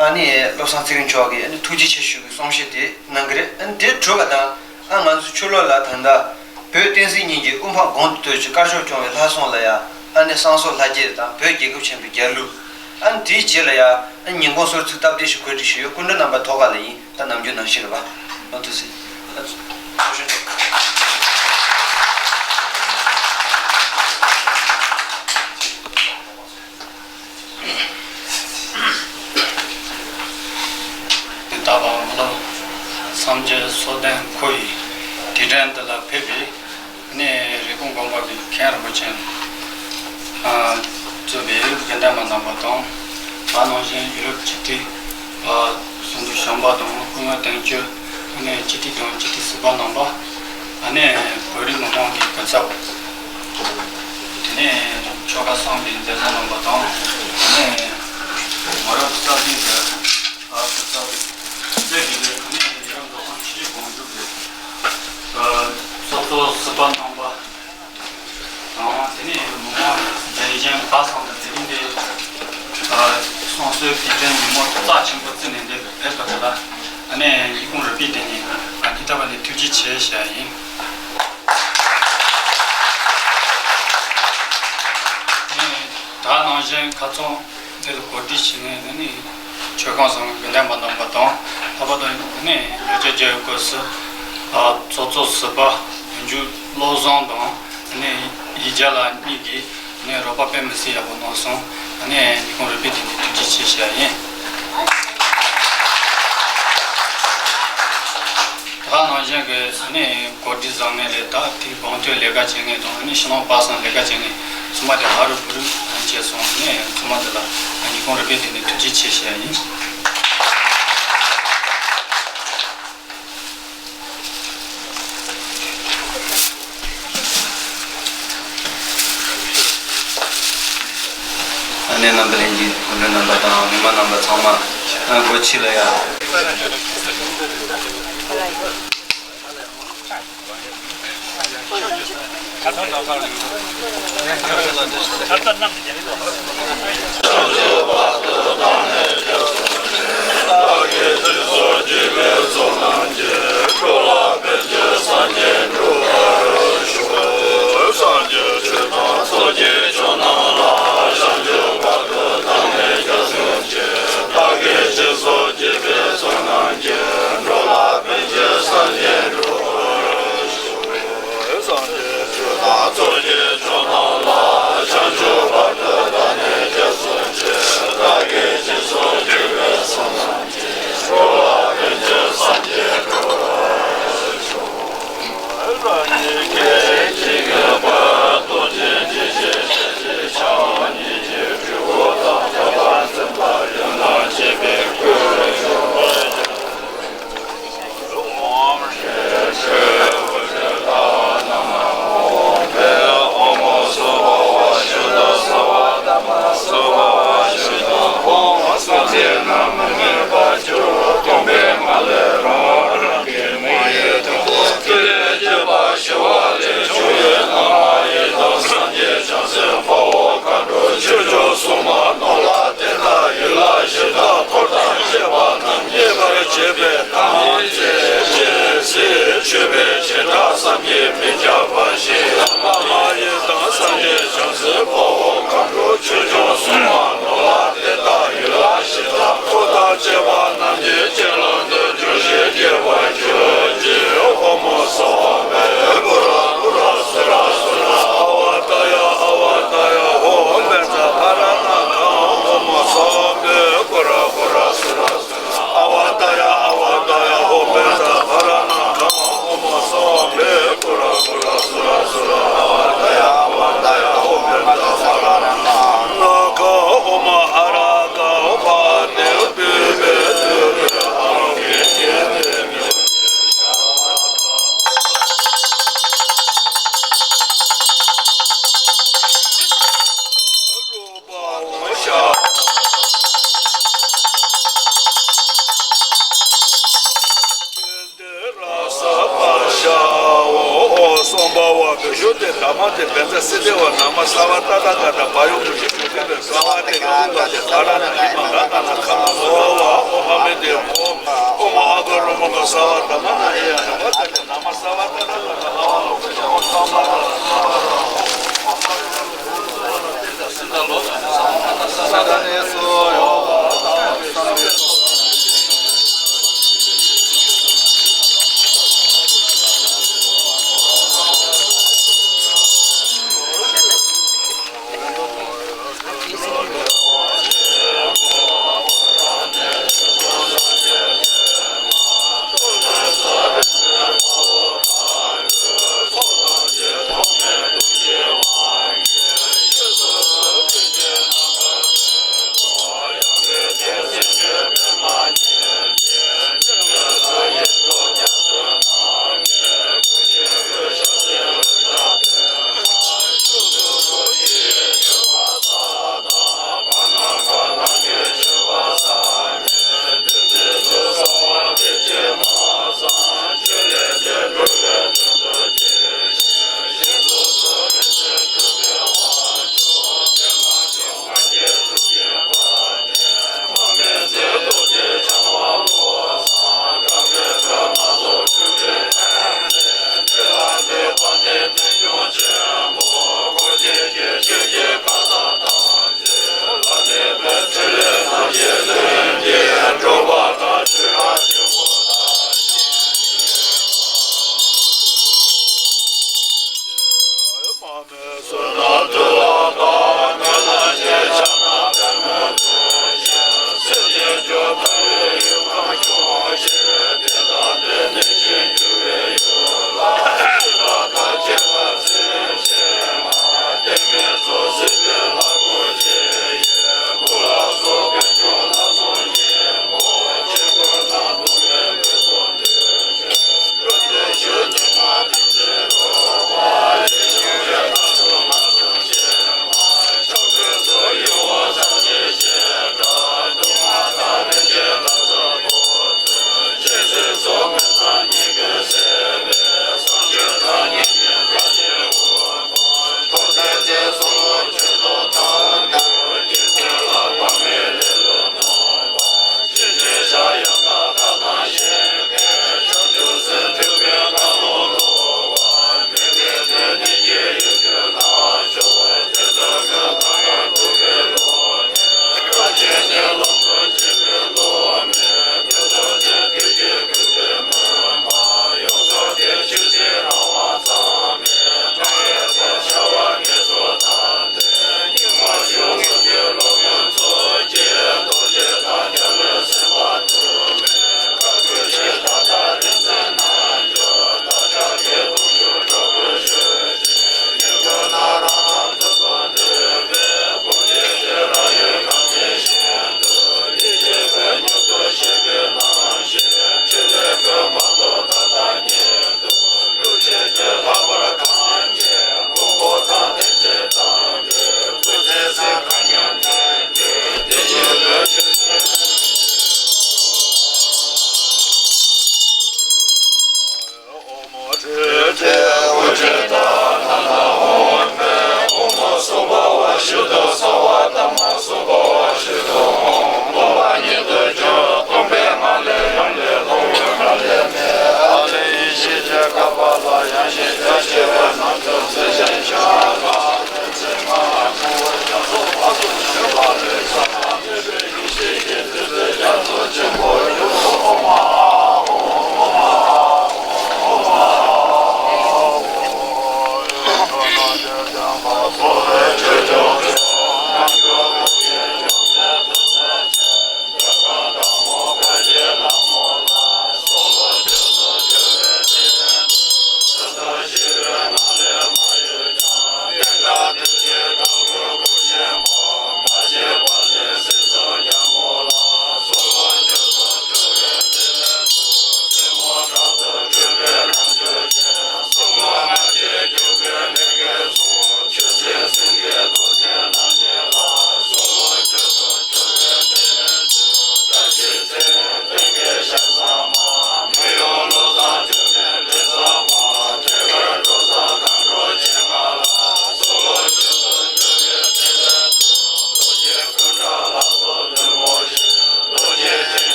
ཨ་ནི་བློ་བཟང་ཚེ་རིང་མཆོག་གིས་ཨ་ནི་ཐུགས་རྗེ་ཆེ་ཞུ་གི་གསུང་བཤད་དེ་གནང་གི་རེད། ཨ་ནི་དེ་གྲུབ་པ་དང་། ཨ་ང་ཚོ་ཕྱི་ལོགས་ལ་ད་ལྟ་བོད་བསྟན་སྲིད་གཉིས་ཀྱི་དབུ་འཕང་གོང་དུ་བསྟོད་ཅིང་དཀར་ཕྱོགས་སྐྱོང་བའི་ལྷ་སྲུང་ལ་ཡ། ཨ་ནི་བསང་གསོལ་ལྷ་རྒྱལ་དང་བོད་རྒྱལ་ཁབ་ཆེན་པོའི་རྒྱལ་གླུ། ཨ་ནི་དེའི་རྗེས་ལ་ཡ་ཨ་ནི་ཉིན་གུང་གསོལ་ཚིགས་སྟབས་བདེ་ཞིག་གོ་སྒྲིག་ཞུས་ཡོད། སྐུ་མགྲོན་རྣམ་པ་ཐོག་ཁ་ལ་ཡིན། ད་ནམ་རྒྱུན་ནང་བཞིན་རེད་པ། ཨ་ཐུགས་སྲས། ཨ་ཐུགས་སྲས། ད་བར་མི་ལོ་སངས་རྒྱས་སོ་བདུན་འཁོར་བའི་དུས་དྲན་འདི་ལ་ཕེབས་པའི་ནས་རི་ཀོན་དགོན་པ་གི་མཁན་རིན་པོ་ཆེ་གཙོས་པའི་དགེ་འདུན་པ་རྣམ་པ་དང་། ད་ནང་བཞིན་ཡུ་རོབ་སྤྱི་འཐུས་ཟུང་དུ་བྱོན་པ་དང་། སྐུ་ངོ་དོན་གཅོད། ཨ་ནི་སྤྱི་འཐུས་དང་སྤྱི་འཐུས་ཟུར་པ་རྣམ་པ། ཨ་ནི་བོད་རིགས་མི་མང་གི་སྐུ་ཚབ། དེ་ནས་ཆོལ་ཁ་གསུམ་གྱི་མཛད་གཙོ་རྣམ་པ་དང་། ཨ་ནི་མ་རབས་གསར་བཞེངས་ཀྱི་སྐུ་ཚབ། དེ་དེ་ནས་ཨ་ནི་ཡུ་རོབ་མདོ་ཁམས་ཆུ་བཞི་སྒང་དྲུག་གི་ཚོགས་གཙོ་ཟུར་པ་རྣམ་པ། དང་། དེ་ནས་མི་མང་གཞན་གཞན་ག་ཚང་དུ་དེ་རིང་འདི་སོང་གསོལ་དུས་དྲན་ཉིན་མོ་རྩ་ཆེན་པོ་བརྩིས་ནས་འདི་ཕེབས་པ་དེ་ལ་ཨ་ནི་ཡིད་ཁོང་རུས་པའི་གཏིང་ནས་ཨ་སྙིང་ཐག་པ་ནས་ཐུགས་རྗེ་ཆེ་ཞུ་ཡ་ཡིན། ཨ་ནི་ད་ནང་བཞིན་ཁ་ཚང་འདི་ལ་གོ་སྒྲིག་བྱེད་མཁན་ནི་ཆོལ་ཁ་གསུམ་དགེ་འདུན་པ་རྣམ་པ་དང་། ལྷག་པར་དུ་ནི་ལོ་བརྒྱ་བརྒྱ་ཡི་སྐོར་སུ་ཚོགས་གཙོ་ཟུར་པ་དོན་གཅོད་བློ་བཟང་དང་། ནི་ཡིག་བརྒྱ་ལགས་གཉིས་ཀྱིས་ནི་རོགས་པ་དཔེ་མི་སྲིད་ཡག་པོ་གནང་སོང་། ནི་ཉིན་གུང་རུས་པའི་གཏིང་ནས་ཐུགས་རྗེ་ཆེ་ཞུ་ཡ་ཡིན། ད་ནང་བཞིན་གྱི་ནི་གོ་སྒྲིག་བཟང་ངན་ལས་ད་དེའི་དགོངས་དོན་ལས་ཀ་བྱེད་མཁན་དང་། ནི་ཕྱི་ནང་པ་སངས་ལས་ཀ་བྱེད་མཁན་ཚང་མ་དེ་ཧ་རུ་བུ་རུ་བྱས་སོང་། ནི་ཚང་མ་དེ་ལ་ཉིན་གུང་རུས་པའི་གཏིང་ནས་ཐུགས་རྗེ་ཆེ་ཞུ་ཡ་ཡིན། ཨ་ནེ་རྣམ་པ་ལྷན་རྒྱས་སྐུ་མགྲོན་རྣམ་པ་དང་མི་མང་རྣམ་པ་ཚང་མ་སྒོ་ཕྱི་ལ་ཡ། ཞུ་སྟེ། དྷརྨ་དེ་བཛྲ་སིདྡྷི་ཝ་ན་མ་སརྦ་ཏ་ཐཱ་ག་ཏ་བ་ཡོ་མུ་ཅི་ཞུ་སྟེ། སརྦ་དེ་ག་ཧུ་ཏ་དེ་ད་ར་ན་ཧི་མ་ག་ཏ་ན་ཁ་ལ་ཨོ་ཨོ་ཨ་མེ་དེ་ཨོ་ཨོ་མ་ཨ་ག་རོ་མ་ག་སརྦ་དྷརྨ་ན་ཨེ་ཡ་ན་བ་ཏ་དེ་ན་མ་སརྦ་ཏ་ཐཱ་ག་ཏ་བ་ཡོ་མུ་ཅི་ཨོ་ཏ་མ་ར་ན་མ་ར་ཨོ།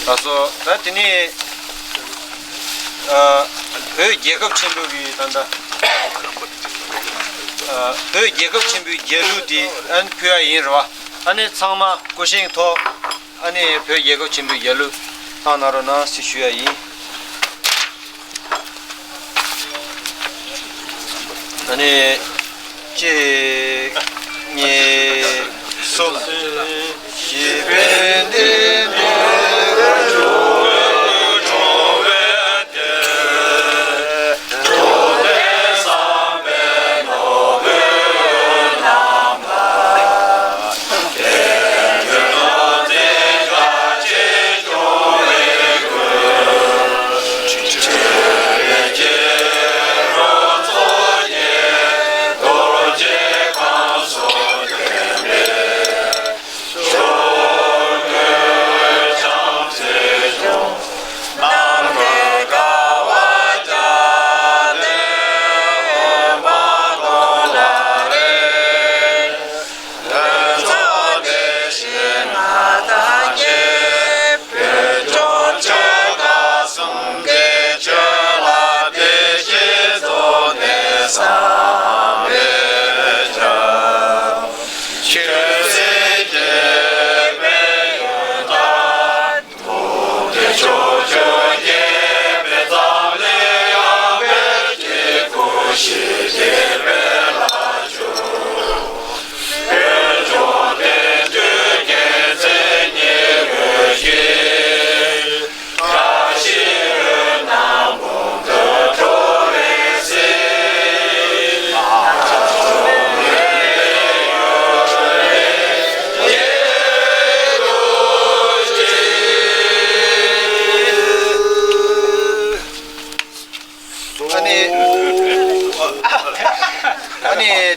ད་སོ་ད་དེ་ནས་ཨ་བོད་རྒྱལ་ཁབ་ཆེན་པོ་གི་ད་ལྟ་ཨ་བོད་རྒྱལ་ཁབ་ཆེན་པོའི་རྒྱལ་གླུ་དེ་ཨ་ནི་ཕུལ་ཡ་ཡིན་རེད་བ། ཨ་ནི་ཚང་མ་སྐུ་བཞེངས་ཐོག་ཨ་ནི་བོད་རྒྱལ་ཁབ་ཆེན་པོའི་རྒྱལ་གླུ་བཏང་གནང་རོགས་གནང་ཟེར་ཞུ་ཡ་ཡིན། ཨ་ནི་གཅིག་གཉིས་གསུམ།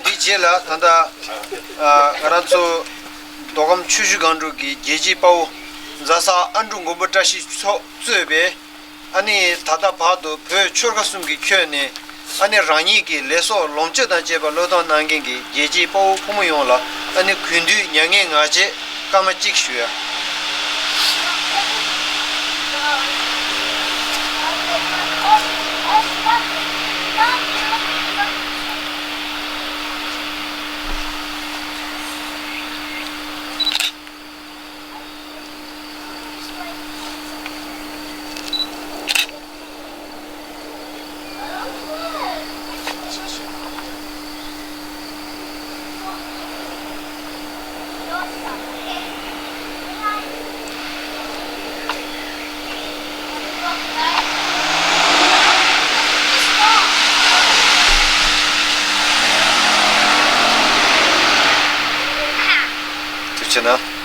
དེའི་རྗེས་ལ་ད་ལྟ་ང་རང་ཚོ་མདོ་ཁམས་ཆུ་བཞི་སྒང་དྲུག་གི་རྒྱལ་གཅེས་དཔའ་བོ་རྫ་སར་ཨ་འབྲུག་མགོན་པོ་བཀྲ་ཤིས་མཆོག་གཙོས་པའི། ཨ་ནི་ད་ལྟ་བར་དུ་བོད་ཆོལ་ཁ་གསུམ་གྱིས་ཁྱོན་ནས་ཨ་ནི་རང་ཉིད་ཀྱི་ལས་ཚོགས་ལོངས་སྤྱོད་དང་བཅས་པ་བློས་གཏོང་གནང་མཁན་གྱི་རྒྱལ་གཅེས་དཔའ་བོ་ཕོ་མོ་ཡོངས་ལ་ཨ་ནི་གུས་འདུད་མྱ་ངན་ངག་བཅད་སྐར་མ་གཅིག་ཞུ་ཡ། ཐུགས་རྗེ་གནང་།